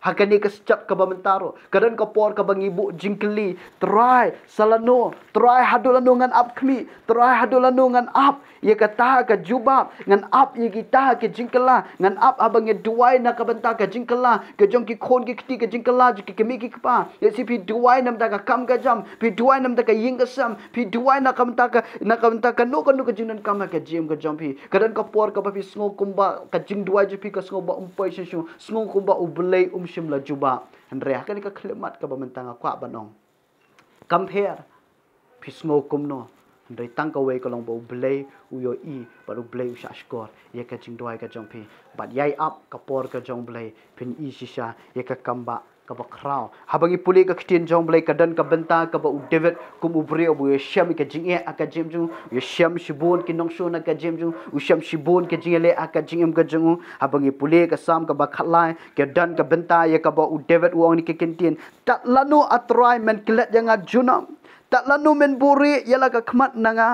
Ha kane ka step kaba mynta ruh, ka don ka por kaba ngi buh jingkylli, Trai, sa lano? Trai, haduh lano ngan ap khmih? Trai, haduh lano ngan ap ïa kata ka jubab, ngan ap ïa kita ki jingkylla, ngan ap haba ngi duwai na ka bynta ka jingkylla ka jong ki khun ki kti, ka jingkylla jong ki kmie ki kpa? Lehse phi duwai na ka bynta ka kam ka jam, phi duwai na ka bynta ka ïing ka sem, phi duwai na ka bynta ka, na ka bynta kano kano ka jingdonkam ha ka jingim ka jong phi. Ka don ka por kaba phi sngew kumba ka jingduwai jong phi ka sngew ba um poi shuh shuh, sngew kumba U Blei um shym la jubab. Hynrei ha kane ka khyllipmat kaba mynta nga kwah ban ong, compare, phi sngew kumno? Hynrei tang kawei ka long ba U Blei u ïohi bad U Blei u shahshkor ïa ka jingduwai ka jong phi. Bad ïai ap ka por ka jong U Blei phin i shisha ïa ka kambah kaba khraw. Haba ngi pule ka ktien jong U Blei ka don ka bynta kaba u David kum u briew ba u ïashem ïa ka jingeh ha ka jingim jong u, u ïashem shibun ki nongshun ha ka jingim jong u, u shem shibun ka jingïaleh ha ka jingim ka jong u. Haba ngi pule ka Salm kaba khatlai ka don ka bynta ïa kaba u David u ong ïa kane ka ktien. Tad lano A Trai men klet ïa nga junom? Tad lano men buhrieh ïa la ka khmat na nga?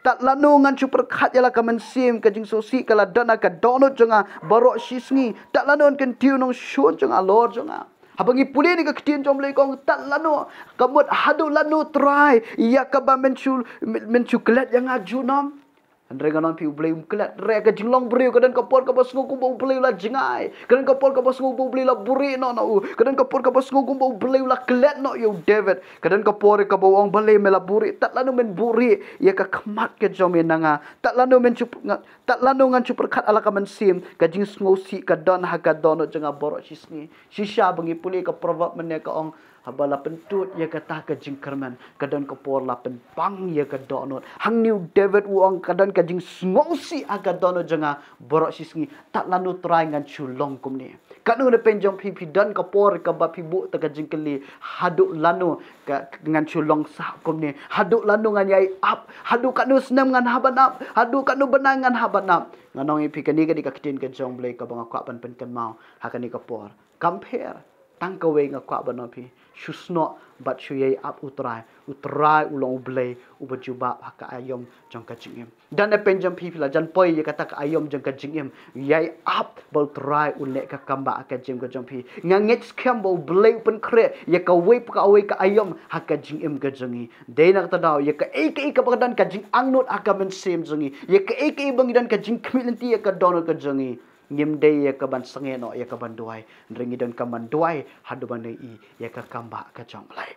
Tad lano ngan shu pyrkhat ïa la ka mynsiem, ka jingsngewsih ka la don ha ka dohnud jong nga baroh shisngi? Tad lano yn kyntiew u nongshun jong nga halor jong nga? Haba ngi pule ïa kane ka ktien jong U Blei ka ong tad lano, ka mut haduh lano Trai ïa kaba men shu, men shu klet ïa nga junom? Hynrei ngan ong ïa phi U Blei um klet. Hynrei ka jinglong briew ka don ka por kaba sngew kumba U Blei u la jngai. Ka don ka por kaba sngew kumba U Blei u la buhrieh noh na u. Ka don ka por kaba sngew kumba U Blei u la klet noh ïa u David. Ka don ka por kaba u ong balei me la buhrieh? Tad lano men buhrieh ïa ka khmat ka jong me na nga? Tad lano men shu, nga, tad lano ngan shu pyrkhat ha la ka mynsiem, ka jingsngewsih ka don ha ka dohnud jong nga baroh shisngi? Shisha ba ngi pule ka Proverb mynne ka ong, haba la pyntud ïa kata ka jingkyrmen, ka don ka por la pynpang ïa ka dohnud. Hangne u David u ong ka don ka jingsngewsih ha ka dohnud jong nga baroh shisngi. Tad lano Trai ngan shu long kumne? Katno na pdeng jong phi phi don ka por kaba phi buh ïa ka jingkylli, haduh lano ka ngan shu long sah kumne? Haduh lano ngan ïai ap? Haduh katno snem ngan hap ban ap? Haduh katno bnai ngan hap ban ap? Ngan ong ïa phi kane ka dei ka ktien ka jong U Blei kaba nga kwah ban pynkynmaw ha kane ka por. Kam pher. Tang kawei nga kwah ban ong ïa phi, shu snoh bad shu ïai ap U Trai. U Trai u long U Blei uba jubab ha ka aïom jong ka jingim. Don na pdeng jong phi phi la jan poi ïa kata ka aïom jong ka jingim, ïai ap ba U Trai un leh ka kambah ha ka jingim ka jong phi. Nga ngeit skhem ba U Blei u pynkhreh ïa kawei pa kawei ka aïom ha ka jingim ka jong ngi. Dei na kata ka daw ïa kaei kaei kaba ka don ka jingangnud ha ka mynsiem jong ngi, ïa kaei kaei ba ngi don ka jingkhmih lynti ïa ka dohnud ka jong ngi, ngim dei ïa ka ban sangeh noh ïa ka ban duwai. Hynrei ngi donkam ban duwai haduh ban ïohi ïa ka kambah ka jong U Blei.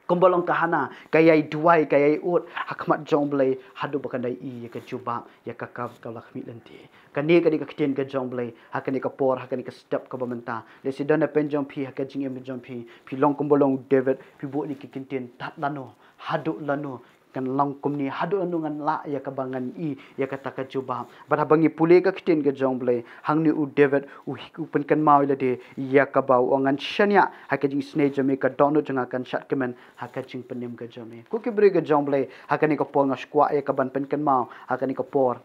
Kumba long ka Hana, ka ïai duwai, ka ïai ud ha khmat jong U Blei haduh ba kan da ïohi ïa ka jubab ïa ka kam kaba la khmih lynti. Kane ka dei ka ktien ka jong U Blei ha kane ka por, ha kane ka step kaba mynta. Lehse don na pdeng jong phi ha ka jingim jong phi, phi long kumba long u David, phi buh ïa kane ka ktien, tad lano, haduh lano ngan long kumne, haduh lano ngan lah ïa kaba ngan ïohi ïa kata ka jubab? Bad haba ngi pule ka ktien ka jong U Blei, hangne u David u hi-, u pynkynmaw ïa lade ïa kaba u ong, ngan shaniah ha ka jingisynei jong me, ka dohnud jong nga kan shad kmen ha ka jingpynim ka jong me. Ko ki briew ka jong U Blei, ha kane ka por nga sngewkwah ïa ka ban pynkynmaw ha kane ka por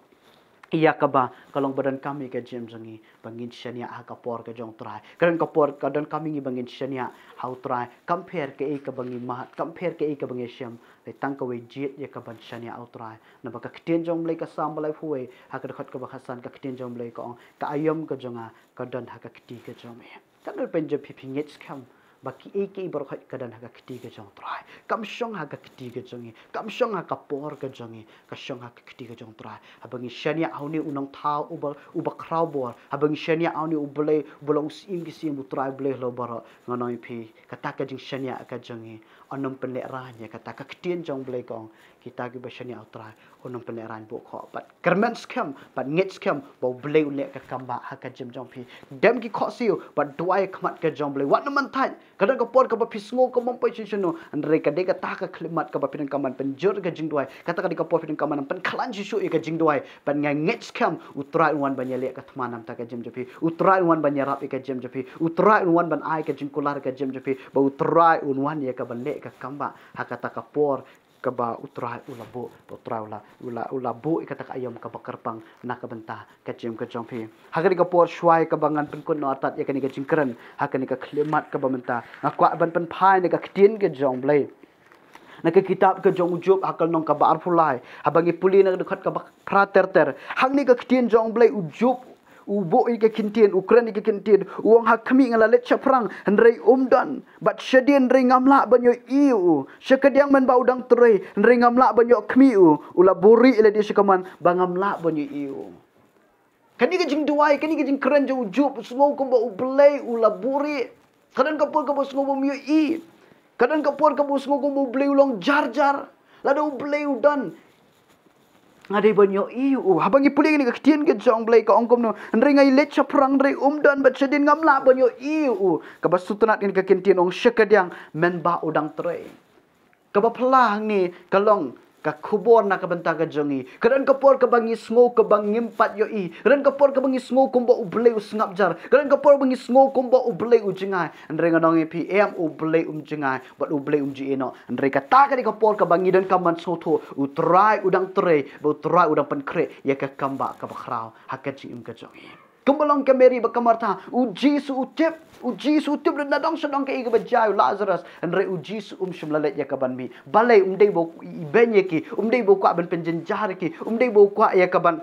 ïa kaba ka long ba donkam ïa ka jingim jong ngi ba ngin shaniah ha ka por ka jong U Trai. Ka don ka por ka donkam ïa ngi ba ngin shaniah ha U Trai. Kam pher kaei kaba ngi mad, kam pher kaei kaba ngi shem, hynrei tang kawei jied ïa ka ban shaniah ha U Trai. Naba ka ktien jong U Blei ka Salm ba laiphew wei, ha ka dkhot kaba khatsan, ka ktien jong U Blei ka ong, ka aïom ka jong nga ka don ha ka kti ka jong me. Katno na pdeng jong phi phi ngeit skhem ba kiei kiei baroh ka don ha ka kti ka jong U Trai? Kam shong ha ka kti ka jong ngi, kam shong ha ka por ka jong ngi, ka shong ha ka kti ka jong U Trai. Haba ngi shaniah ha une u Nongthaw uba, uba khraw bor, haba ngi shaniah ha une U Blei uba long u Syiem ki syiem, U Trai Blei halor baroh, ngan ong ïa phi, kata ka jingshaniah ka jong ngi yn ym pynlehraiñ ïa kata. Ka ktien jong U Blei ka ong, kita kiba shaniah ha U Trai yn ym pynlehraiñ. Buh khoh bad kyrmen skhem bad ngeit skhem ba U Blei un leh ka kambah ha ka jingim jong phi. Dem ki khohsiew bad duwai ha khmat ka jong U Blei. Wat nym man thait. Ka don ka por kaba phi sngew kumba ym poi shuh shuh, hynrei ka dei kata ka khyllipmat kaba phi donkam ban pynjur ïa ka jingduwai. Kata ka dei ka por phi donkam ban pynkhlaiñ shuh shuh ïa ka jingduwai. Bad nga ngeit skhem U Trai un wan ban ïaleh ka thma na ka bynta ka jingim jong phi. U Trai un wan ban ïarap ïa ka jingim jong phi. U Trai un wan ban ai ka jingkular ïa ka jingim jong phi. Bad U Trai un wan ïa ka ban leh ka kambah ha kata ka por kaba U Trai u la buh, U Trai u la, u la, u la buh ïa kata ka aïom kaba kyrpang na ka bynta ka jingim ka jong phi. Ha kane ka por shuwa ïa kaba ngan pynkut noh artat ïa kane ka jingkren ha kane ka khyllipmat kaba mynta, nga kwah ban pynphai na ka ktien ka jong U Blei na ka kitab ka jong u Job, ha ka lynnong kaba arphew lai, haba ngi pule na ka dkhot kaba phra ter ter. Hangne ka ktien jong U Blei, u Job u buh ïa ka ktien, u kren ïa ka ktien, u ong, ha khmih nga la leit shaphrang hynrei um don, bad shadien hynrei ngam lah ban ïohi ïa u. Sha kadiang mynba u dang trei hynrei ngam lah ban ïoh khmih ïa u. U la buhrieh ïa lade sha kamon ba ngam lah ban ïohi ïa u. Kane ka jingduwai, kane ka jingkren jong u Job, u sngew kumba U Blei u la buhrieh. Ka don ka por kaba u sngew bym ïohi. Ka don ka por kaba u sngew kumba U Blei u long jar jar. Lada U Blei u don, nga dei ban ïohi ïa u. Haba ngi pule ïa kane ka ktien ka jong U Blei ka ong kumno, hynrei nga leit shaphrang hynrei um don, bad shadien ngam lah ban ïohi ïa u. Kaba sngewtynnat ïa kane ka ktien, ong sha kadiang mynba u dang trei. Kaba phylla hangne ka long, ka khubor na ka bynta ka jong ngi. Ka don ka por kaba ngi sngew kaba ngim pat ïohi. Ka don ka por kaba ngi sngew kumba U Blei u sngap jar. Ka don ka por ba ngi sngew kumba U Blei u jngai. Hynrei ngan ong ïa phi, em, U Blei um jngai bad U Blei um ju ïehnoh. Hynrei kata ka dei ka por kaba ngi donkam ban sngewthuh, U Trai u dang trei bad U Trai u dang pynkhreh ïa ka kam ba kaba khraw ha ka jingim ka jong ngi. Kumba long ka Mary bad ka Martha, U Jisu u tip, U Jisu u tip nadong shadong kaei kaba jia ïa u Lazarus. Hynrei U Jisu um shym la leit ïa ka ban mih. Balei? Um dei ba u ibeiñ ïa ki, um dei ba u kwah ban pynjynjar ïa ki, um dei ba u kwah ïa ka ban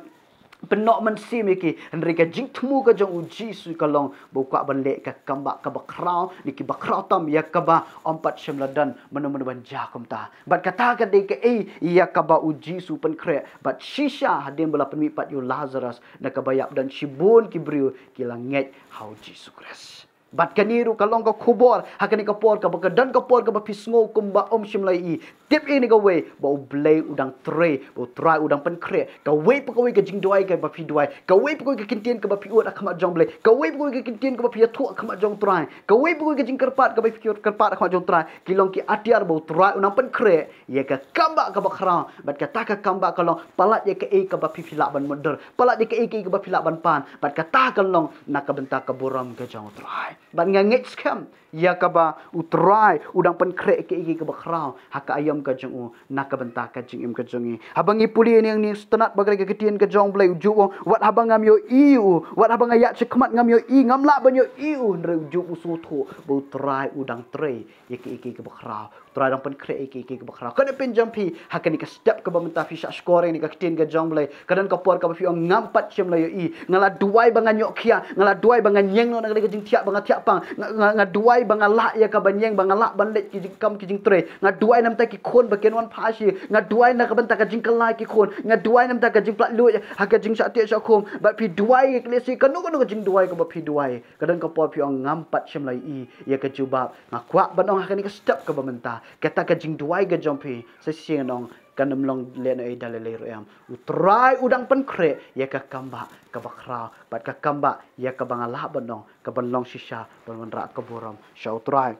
pynnoh mynsiem ïa ki. Hynrei ka jingthmu ka jong U Jisu ka long ba u kwah ban leh ka kam ba kaba khraw, ne kiba khraw tam ïa kaba ym pat shym la don mano mano ban jia kumta. Bad kata ka dei kaei ïa kaba U Jisu u pynkhreh. Bad shisha hadien ba la pynmih pat ïa u Lazarus na kaba ïap, don shibun ki briew ki la ngeit ha U Jisu Khrist. Bad kane ruh ka long ka khubor ha kane ka por kaba ka don ka por kaba phi sngew kumba ym shym la ïohi. Tip ïa kane kawei, ba U Blei u dang trei, ba U Trai u dang pynkhreh. Kawei pa kawei ka jingduwai kaba phi duwai, kawei pa kawei ka ktien kaba phi ud ha khmat jong U Blei, kawei pa kawei ka ktien kaba phi ïathuh ha khmat jong U Trai, kawei pa kawei ka jingkyrpad kaba phi kyrpad ha khmat jong U Trai, ki long ki atiar ba U Trai u nang pynkhreh ïa ka kam ba kaba khraw. Bad kata ka kam ba ka long, palat ïa kaei kaba phi phi lah ban mutdur, palat ïa kaei kaei kaba phi lah ban pan. Bad kata ka long na ka bynta ka burom ka jong U Trai. Bad nga ngeit skhem ïa kaba U Trai u dang pynkhreh ïa kaei kaei kaba khraw ha ka aïom ka jong u na ka bynta ka jingim ka jong ngi. Haba ngi pule ïa ine i sngewtynnad ba kren ka ktien ka jong U Blei, u Job u ong, wat haba ngam ïohi u, wat haba nga ïaid shakhmat ngam ïohi, ngam lah ban ïohi u, hynrei u Job u sngewthuh ba U Trai u dang trei ïa kaei kaei kaba khraw. U Trai u dang pynkhreh ïa kaei kaei kaba khraw. Ka dei pynjah phi ha kane ka step kaba mynta phi shah shkor ïa kane ka ktien ka jong U Blei. Ka don ka por kaba phi ong ngam pat shym la ïohi. Nga la duwai ba ngan ïoh khia, nga la duwai ba ngan ïeng noh na kane ka jingthiah ba nga thiah pang. Nga, nga, nga duwai ba nga lah ïa ka ban ïeng, ba nga lah ban leit ki jingkam ki jingtrei. Nga duwai na ka bynta ki khun ba kin wan phai sha. Nga duwai na ka bynta ka jingkylla ki khun. Nga duwai na ka bynta ka jingpynlut ha ka jingshah thiah shah khum. Bad phi duwai ïa ka lehse kano kano ka jingduwai kaba phi duwai. Ka don ka por phi ong ngam pat shym la ïohi ïa ka jubab. Nga kwah ban ong ha kane ka step kaba mynta, kata ka jingduwai ka jong phi, sa shisien ngan ong, kan ym long lehnohei da lei lei ruh em. U Trai u dang pynkhreh ïa ka kam ba kaba khraw. Bad ka kam ba ïa kaba nga lah ban ong, ka ban long shisha ban wanrah ka burom sha U Trai.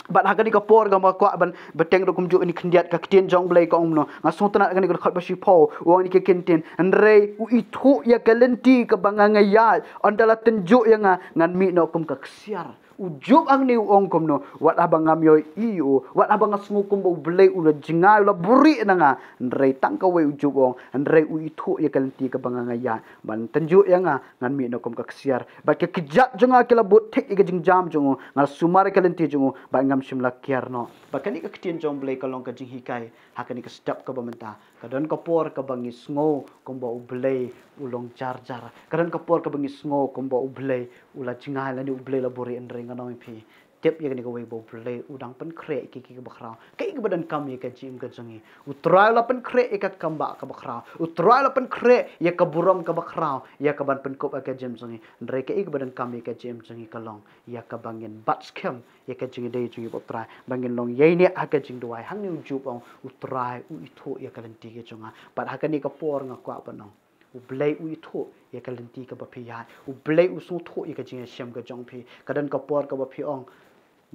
Bad ha kane ka por kaba nga kwah ban bteng ruh kumjuh ïa kane khyndiat, ka ktien jong U Blei ka ong kumno. Nga sngewtynnad ha kane ka dkhot ba shiphew, u ong ïa kane ka ktien, hynrei u ithuh ïa ka lynti kaba nga nga ïaid. Ynda la tynjuh ïa nga, ngan mih noh kum ka ksiar. U Job hangne u ong kumno, wat haba ngam ïohi u, wat haba nga sngew kumba U Blei u la jngai, u la buhrieh na nga, hynrei tang kawei u Job u ong, hynrei u ithuh ïa ka lynti kaba nga nga ïaid. Ban tynjuh ïa nga, ngan mih noh kum ka ksiar. Bad ki kjat jong nga ki la bud thik ïa ka jingjam jong u, nga la sumar ïa ka lynti jong u, bad ngam shym la kiar noh. Bad kane ka ktien jong U Blei ka long ka jinghikai ha kane ka step kaba mynta. Ka don ka por kaba ngi sngew kumba U Blei u long jar jar. Ka don ka por kaba ngi sngew kumba U Blei u la jngai lane U Blei la buhrieh, hynrei ngan ong ïa phi, tip ïa kane kawei, ba U Blei u dang pynkhreh ïa kaei kaei kaba khraw. Kaei kaba donkam ïa ka jingim ka jong ngi, U Trai u la pynkhreh ïa ka kam ba kaba khraw. U Trai u la pynkhreh ïa ka burom kaba khraw, ïa ka ban pynkup ha ka jingim jong ngi. Hynrei kaei kaba donkam ïa ka jingim jong ngi ka long ïa kaba ngin bat skhem ïa ka jingïadei jong ngi bad U Trai, ba ngin long ïaineh ha ka jingduwai. Hangne u Job u ong, U Trai u ithuh ïa ka lynti ka jong nga. Bad ha kane ka por nga kwah ban ong, U Blei u ithuh ïa ka lynti kaba phi ïaid. U Blei u sngewthuh ïa ka jingïashem ka jong phi. Ka don ka por kaba phi ong,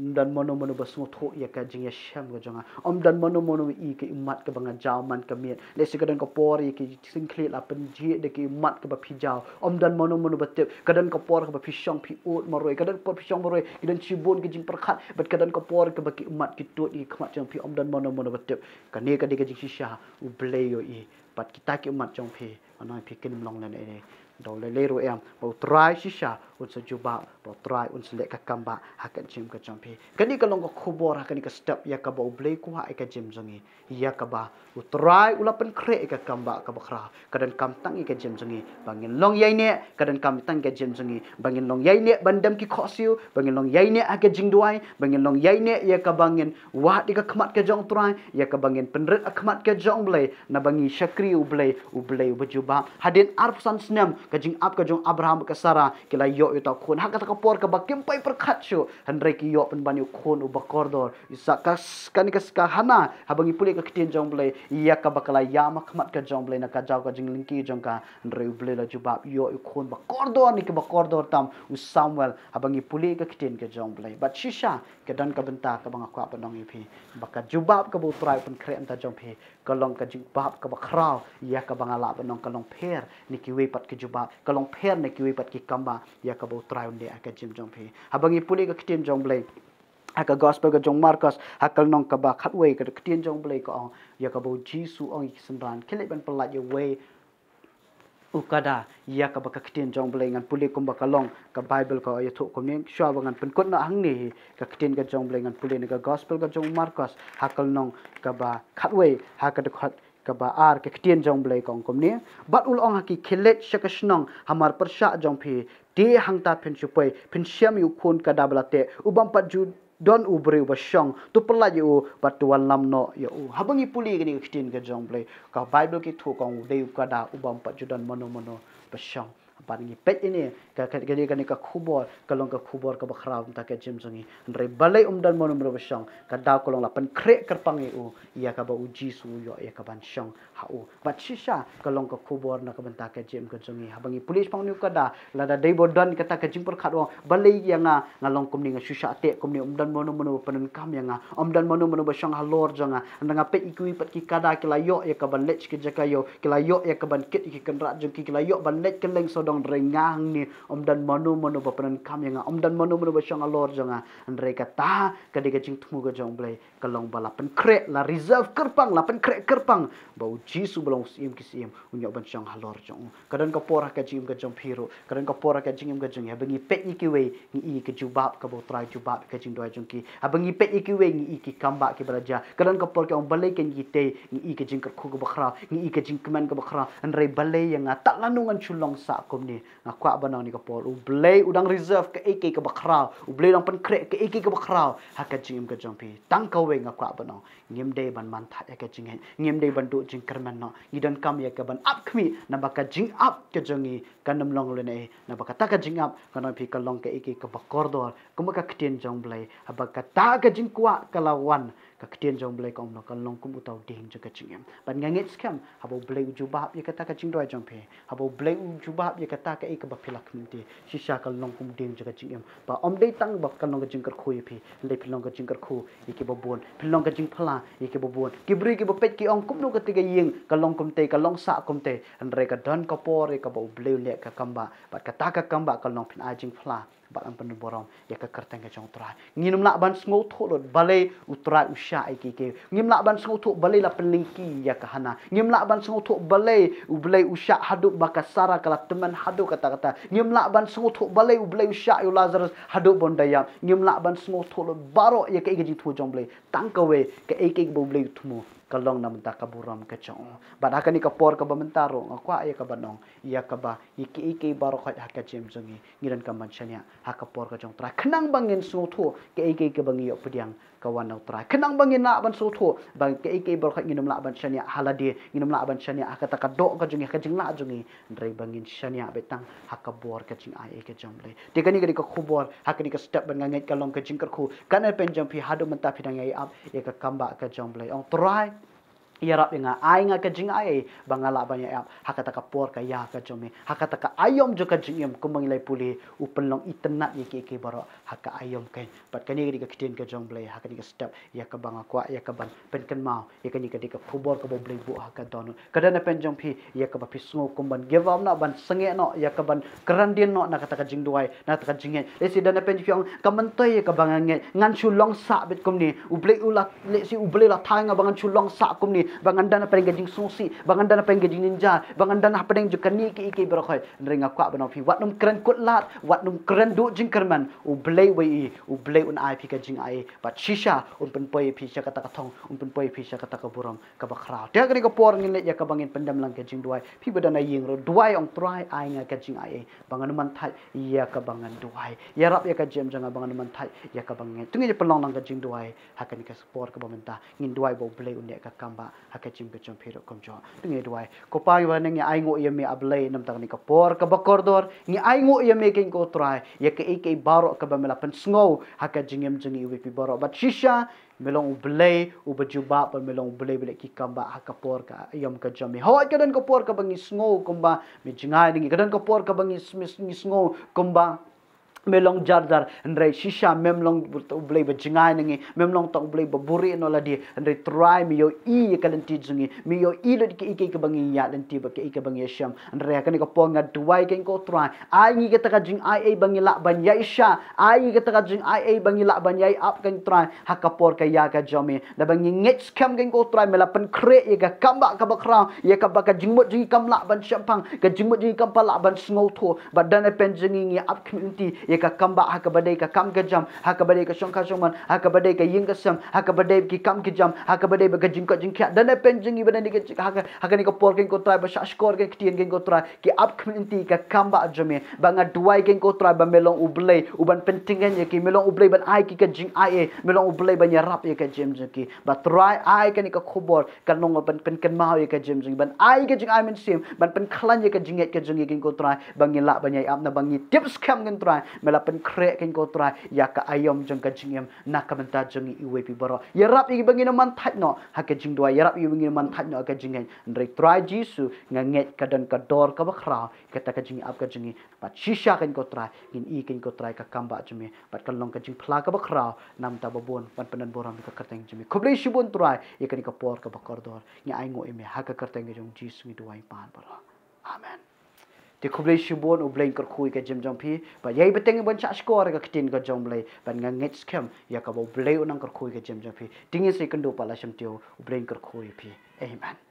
ym don mano mano ba sngewthuh ïa ka jingïashem ka jong nga. Ym don mano mano ba i ka ummat kaba nga jaw man ka miet. Lehse ka don ka por ïa ki jingkylli la pynjhieh da ka ummat kaba phi jaw. Ym don mano mano ba tip. Ka don ka por kaba phi shong phi ud marwei. Ka don ka por phi shong marwei, ki don shibun ki jingpyrkhat. Bad ka don ka por kaba ki ummat ki tuid ïa ki khmat jong phi, ym don mano mano ba tip. Kane ka dei ka jingshisha U Blei u ïohi. Bad kita ki ummat jong phi, ngan ong ïa phi, kin ym long lehnohei da lei lei ruh em, ba U Trai shisha un sa jubab, ba U Trai un sa leh ka kam ba ha ka jingim ka jong phi. Kane ka long ka khubor ha kane ka step ïa kaba U Blei u kwah ïa ka jingim jong ngi. Ïa kaba U Trai u la pynkhreh ïa ka kam ba kaba khraw. Ka donkam tang ïa ka jingim jong ngi ba ngin long ïaineh. Ka donkam tang ïa ka jingim jong ngi ba ngin long ïaineh ban dem ki khohsiew, ba ngin long ïaineh ha ka jingduwai, ba ngin long ïaineh ïa kaba ngin wad ïa ka khmat ka jong U Trai, ïa kaba ngin pynrit ha khmat ka jong U Blei, naba ngi shakri U Blei, U Blei uba jubab. Hadien arphew san snem ka jingap ka jong u Abraham bad ka Sara, ki la ïoh ïa uta u khun ha kata ka por kaba kim poi pyrkhat shuh, hynrei ki ïoh pynban ïa u khun uba kordor. Ïa sa ka, kane ka, ka Hana, haba ngi pule ka ktien jong U Blei, ïa kaba ka la ïam ha khmat ka jong U Blei na ka jaw ka jinglyngkhi jong ka, hynrei U Blei u la jubab, ïoh ïa u khun ba kordor ne kaba kordor tam, u Samuel, haba ngi pule ka ktien ka jong U Blei. Bad shisha, ka don ka bynta kaba nga kwah ban ong ïa phi, ba ka jubab kaba U Trai u pynkhreh na ka bynta jong phi, ka long ka jubab kaba khraw, ïa kaba nga lah ban ong ka long pher na kiwei pat ki jubab, ka long pher na kiwei pat ki kambah, ïa kaba U Trai un leh ha ka jingim jong phi. Haba ngi pule ka ktien jong U Blei ha ka gospel ka jong u Markos, ha ka lynnong kaba khatwei, ka ktien jong U Blei ka ong, ïa kaba U Jisu u ong ïa ki synran, khie leit ban pyllait ïa uwei u kada, ïa kaba ka ktien jong U Blei ngan pule kumba ka long, ka Baibl ka ïathuh kumne, shuwa ba ngan pynkut noh hangne hi, ka ktien ka jong U Blei ngan pule na ka gospel ka jong u Markos, ha ka lynnong kaba khatwei, ha ka dkhot kaba ar, ka ktien jong U Blei ka ong kumne. Bad u la ong ha ki, khie leit sha ka shnong ha mar pyrshah jong phi, te hangta phin shu poi, phin shem ïa u khun kada ba la teh, u bym pat ju don u briew ba shong, to pyllait ïa u, bad to wallam noh ïa u. Haba ngi pule kane ka ktien ka jong U Blei, ka Baibl ka ïathuh ka ong, u dei u kada u bym pat ju don mano mano ba shong. Bad ngi peit ïa kane ka, ka, kane, kane ka khubor, ka long ka khubor kaba khraw na ka bynta ka jingim jong ngi. Hynrei balei um don mano mano ba shong, ka daw ka long la pynkhreh kyrpang ïa u, ïa kaba U Jisu u ïoh ïa ka ban shong ha u. Bad shisha ka long ka khubor na ka bynta ka jingim ka jong ngi. Haba ngi pule shaphang une u kada, lada dei ba don kata ka jingpyrkhat, u ong, balei ïa nga, nga long kumne, nga shu shah teh kumne, um don mano mano ba pyndonkam ïa nga, um don mano mano ba shong halor jong nga. Hynrei nga peit ïa kiwei pat ki kada ki la ïoh ïa ka ban leit sha ki jaka ïew, ki la ïoh ïa ka ban kit ïa ki kynrad jong ki, ki la ïoh ban leit kylleng sawdong, hynrei nga hangne, um don mano mano ba pyndonkam ïa nga, um don mano mano ba shong halor jong nga. Hynrei kata ka dei ka jingthmu ka jong U Blei, ka long ba la pynkhreh, la reserve kyrpang, la pynkhreh kyrpang ba U Jisu ba long u Syiem ki syiem un ïoh ban shong halor jong u. Ka don ka por ha ka jingim ka jong phi ruh, ka don ka por ha ka jingim ka jong ngi, haba ngi peit ïa kiwei, ngi i ka jubab kaba U Trai u jubab ïa ka jingduwai jong ki. Haba ngi peit ïa kiwei, ngi i ki kambah kiba la jia. Ka don ka por ki ong, balei kein kitei, ngi i ka jingkyrkhu kaba khraw, ngi i ka jingkmen kaba khraw, hynrei balei ïa nga, tad lano ngan shu long sah kumne? Nga kwah ban ong ha kane ka por, U Blei u dang reserve kaei kaei kaba khraw, U Blei u dang pynkhreh kaei kaei kaba khraw ha ka jingim ka jong phi. Tang kawei nga kwah ban ong, ngim dei ban man thait ïa ka jingngeit, ngim dei ban duh jingkyrmen noh. Ngi donkam ïa ka ban ap khmih, naba ka jingap ka jong ngi kan ym long lehnohei, naba kata ka jingap, ngan ong ïa phi, ka long kaei kaei kaba kordor. Kumba ka ktien jong U Blei, haba kata ka jingkwah ka la wan, ka ktien jong U Blei ka ong, kan long kum uta u dieng jong ka jingim. Bad nga ngeit skhem, haba U Blei u jubab ïa kata ka jingduwai jong phi, haba U Blei u jubab ïa kata kaei kaba phi la khmih te, shisha kan long kum u dieng jong ka jingim. Ba ym dei tang ba kan long ka jingkyrkhu ïa phi, hynrei phin long ka jingkyrkhu ïa kiba bun, phin long ka jingphla ïa kiba bun. Ki briew kiba peit ki ong, kumno kata ka ïing ka long kumtei, ka long sah kumtei. Hynrei ka don ka por ïa kaba U Blei u leh ka kambah, bad kata ka kambah kan long phin ai jingphla bad yn pynburom ïa ka kyrteng ka jong U Trai. Ngim lah ban sngewthuh lut balei U Trai u shah ïa kiei kiei. Ngim lah ban sngewthuh balei la pynlyngkhi ïa ka Hana. Ngim lah ban sngewthuh balei U Blei u shah haduh ba ka Sara ka la tymmen haduh katta katta. Ngim lah ban sngewthuh balei U Blei u shah ïa u Lazarus haduh ba un da ïap. Ngim lah ban sngewthuh lut baroh ïa kaei ka jingthmu jong U Blei. Tang kawei kaei kaei ba U Blei u thmu, ka long na bynta ka burom ka jong u. Bad ha kane ka por kaba mynta ruh nga kwah ïa kaba nong, ïa kaba, ïa kiei kiei baroh khoit ha ka jingim jong ngi, ngi donkam ban shaniah ha ka por ka jong U Trai, khnang ba ngin sngewthuh kaei kaei kaba ngi ïoh pdiang ka wan na U Trai. Khnang ba ngin lah ban sngewthuh ba kaei kaei baroh khoit ngin ym lah ban shaniah ha lade, ngin ym lah ban shaniah ha kata ka doh ka jong ngi, ha ka jinglah jong ngi, hynrei ba ngin shaniah beit tang ha ka bor ka jingai ei ka jong U Blei. Te kane ka dei ka khubor ha kane ka step, bad nga ngeit ka long ka jingkyrkhu. Katno pynjam phi haduh mynta phi dang ïai ap ïa ka kambah ka jong U Blei. Ong, Trai, ïarap ïa nga, ai nga ka jingai ei ba nga lah ban ïai ap ha kata ka por ka ïa ka jong me, ha kata ka aïom jong ka jingim, kumba ngi la pule, u pynlong itynnad ïa kiei kiei baroh ha ka aïom keiñ. Bad kane ka dei ka ktien ka jong U Blei ha kane ka step, ïa kaba nga kwah ïa kaban pynkynmaw. Ïa kane ka dei ka khubor kaba U Blei buh ha ka dohnud. Ka don na pynjam phi ïa kaba phi sngew kum ban give up noh, ban sangeh noh, ïa kaban kren dien noh na kata ka jingduwai, na kata ka jingngeit. Lehse don na pynjam phi ong, ka myntoi ïa kaba nga ngeit ngan shu long sah beit kumne. U Blei u la, lehse U Blei u la thaw ïa nga ba ngan shu long sah kumne, ba ngan don hapdeng ka jingsngewsih, ba ngan don hapdeng ka jingjynjar, ba ngan don hapdeng jong kane kiei kiei baroh khoit. Hynrei nga kwah ban ong phi, wat nym kren kut lad, wat nym kren duh jingkyrmen. U Blei uwei, U Blei un ai phi ka jingai ei, bad shisha un pynpoi ïa phi sha kata ka thong, un pynpoi ïa phi sha kata ka burom kaba khraw. Te ha kane ka por ngin leit ïa kaba ngin pyndem lang ka jingduwai. Phi ba don ha ïing ruh, duwai, ong, Trai, ai nga ka jingai ei ba ngan ym man thait ïa kaba ngan duwai. Ïarap ïa ka jingim jong nga ba ngan ym man thait ïa kaba ngan ngeit. To ngin ïa pynlong lang ka jingduwai ha kane ka por kaba mynta. Ngin duwai ba U Blei un leh ka kambah ha ka jingim ka jong phi ruh kumjuh. Ngi duwai. Ko Pa, ïa ba ngi ainguh ïa me A Blei namar kane ka por kaba kordor. Ngi ainguh ïa me keiñ ko Trai ïa kaei kaei baroh kaba me la pynsngew ha ka jingim jong ngi iwei pa iwei baroh. Bad shisha me long U Blei uba jubab, bad me long U Blei ba leh ki kam ba ha ka por ka aïom ka jong me. Hooid ka don ka por kaba ngi sngew kumba me jngai na ngi, ka don ka por kaba ngi smis ngi sngew kumba me long jar jar, hynrei shisha mem long U Blei ba jngai na ngi, mem long tang U Blei ba buhrieh noh lade, hynrei Trai me ïohi ïa ka lynti jong ngi, me ïohi lut kaei kaei kaba ngi ïaid lynti bad kaei kaba ngi ïashem. Hynrei ha kane ka por nga duwai keiñ ko Trai, ai ngi kata ka jingaiei ba ngi lah ban ïaishah, ai ngi kata ka jingaiei ba ngi lah ban ïai ap keiñ Trai ha ka por ka ïa ka jong me. Naba ngi ngeit skhem keiñ ko Trai me la pynkhreh ïa ka kam ba kaba khraw, ïa kaba ka jingmut jong ngi kam lah ban shemphang, ka jingmut jong ngi kam pat lah ban sngewthuh. Bad don hapdeng jong ngi ngi ap khmih lynti ïa ka kam ba ha kaba dei ka kam ka jam, ha kaba dei ka shongkha shongman, ha kaba dei ka ïing ka sem, ha kaba dei ki kam ki jam, ha kaba dei ba ka jingkoit jingkhiah. Don hapdeng jong ngi ba don ha ka, ha kane ka por keiñ ko Trai ba shah shkor ka ktien keiñ ko Trai ki ap khmih lynti ïa ka kam ba jong me. Ba nga duwai keiñ ko Trai ba me long U Blei uban pyntngen ïa ki, me long U Blei ban ai ki ka jingaiei, me long U Blei ban ïarap ïa ka jingim jong ki. Ba Trai ai kane ka khubor kan long ban pynkynmaw ïa ka jingim jong ngi, ban ai ka jingai mynsiem, ban pynkhlaiñ ïa ka jingngeit ka jong ngi keiñ ko Trai, ba ngi lah ban ïai ap naba ngi tip skhem keiñ Trai me la pynkhreh keiñ ko Trai ïa ka aïom jong ka jingim na ka bynta jong ngi iwei pa iwei baroh. Ïarap ïa ki ba ngin ym man thait noh ha ka jingduwai, ïarap ïa ki ba ngin ym man thait noh ha ka jingngeit. Hynrei Trai Jisu nga ngeit ka don ka dor kaba khraw kata ka jingïap ka jong ngi. Bad shisha keiñ ko Trai ngin i keiñ ko Trai ka kam ba jong me, bad kan long ka jingphla kaba khraw namar ba bun ban pyndonburom ïa ka kyrteng jong me. Khublei shibun Trai ïa kane ka por kaba kordor. Ngi ainguh ïa me ha ka kyrteng ka jong U Jisu ngi duwai pat baroh. Amen. Te khublei shibun, U Blei un kyrkhu ïa ka jingim jong phi. Bad ïai bteng ban shah shkor ïa ka ktien ka jong U Blei, bad nga ngeit skhem ïa kaba U Blei un nang kyrkhu ïa ka jingim jong phi. Te ngin sa ïakynduh pat la sha ka step, U Blei un kyrkhu ïa phi. Amen.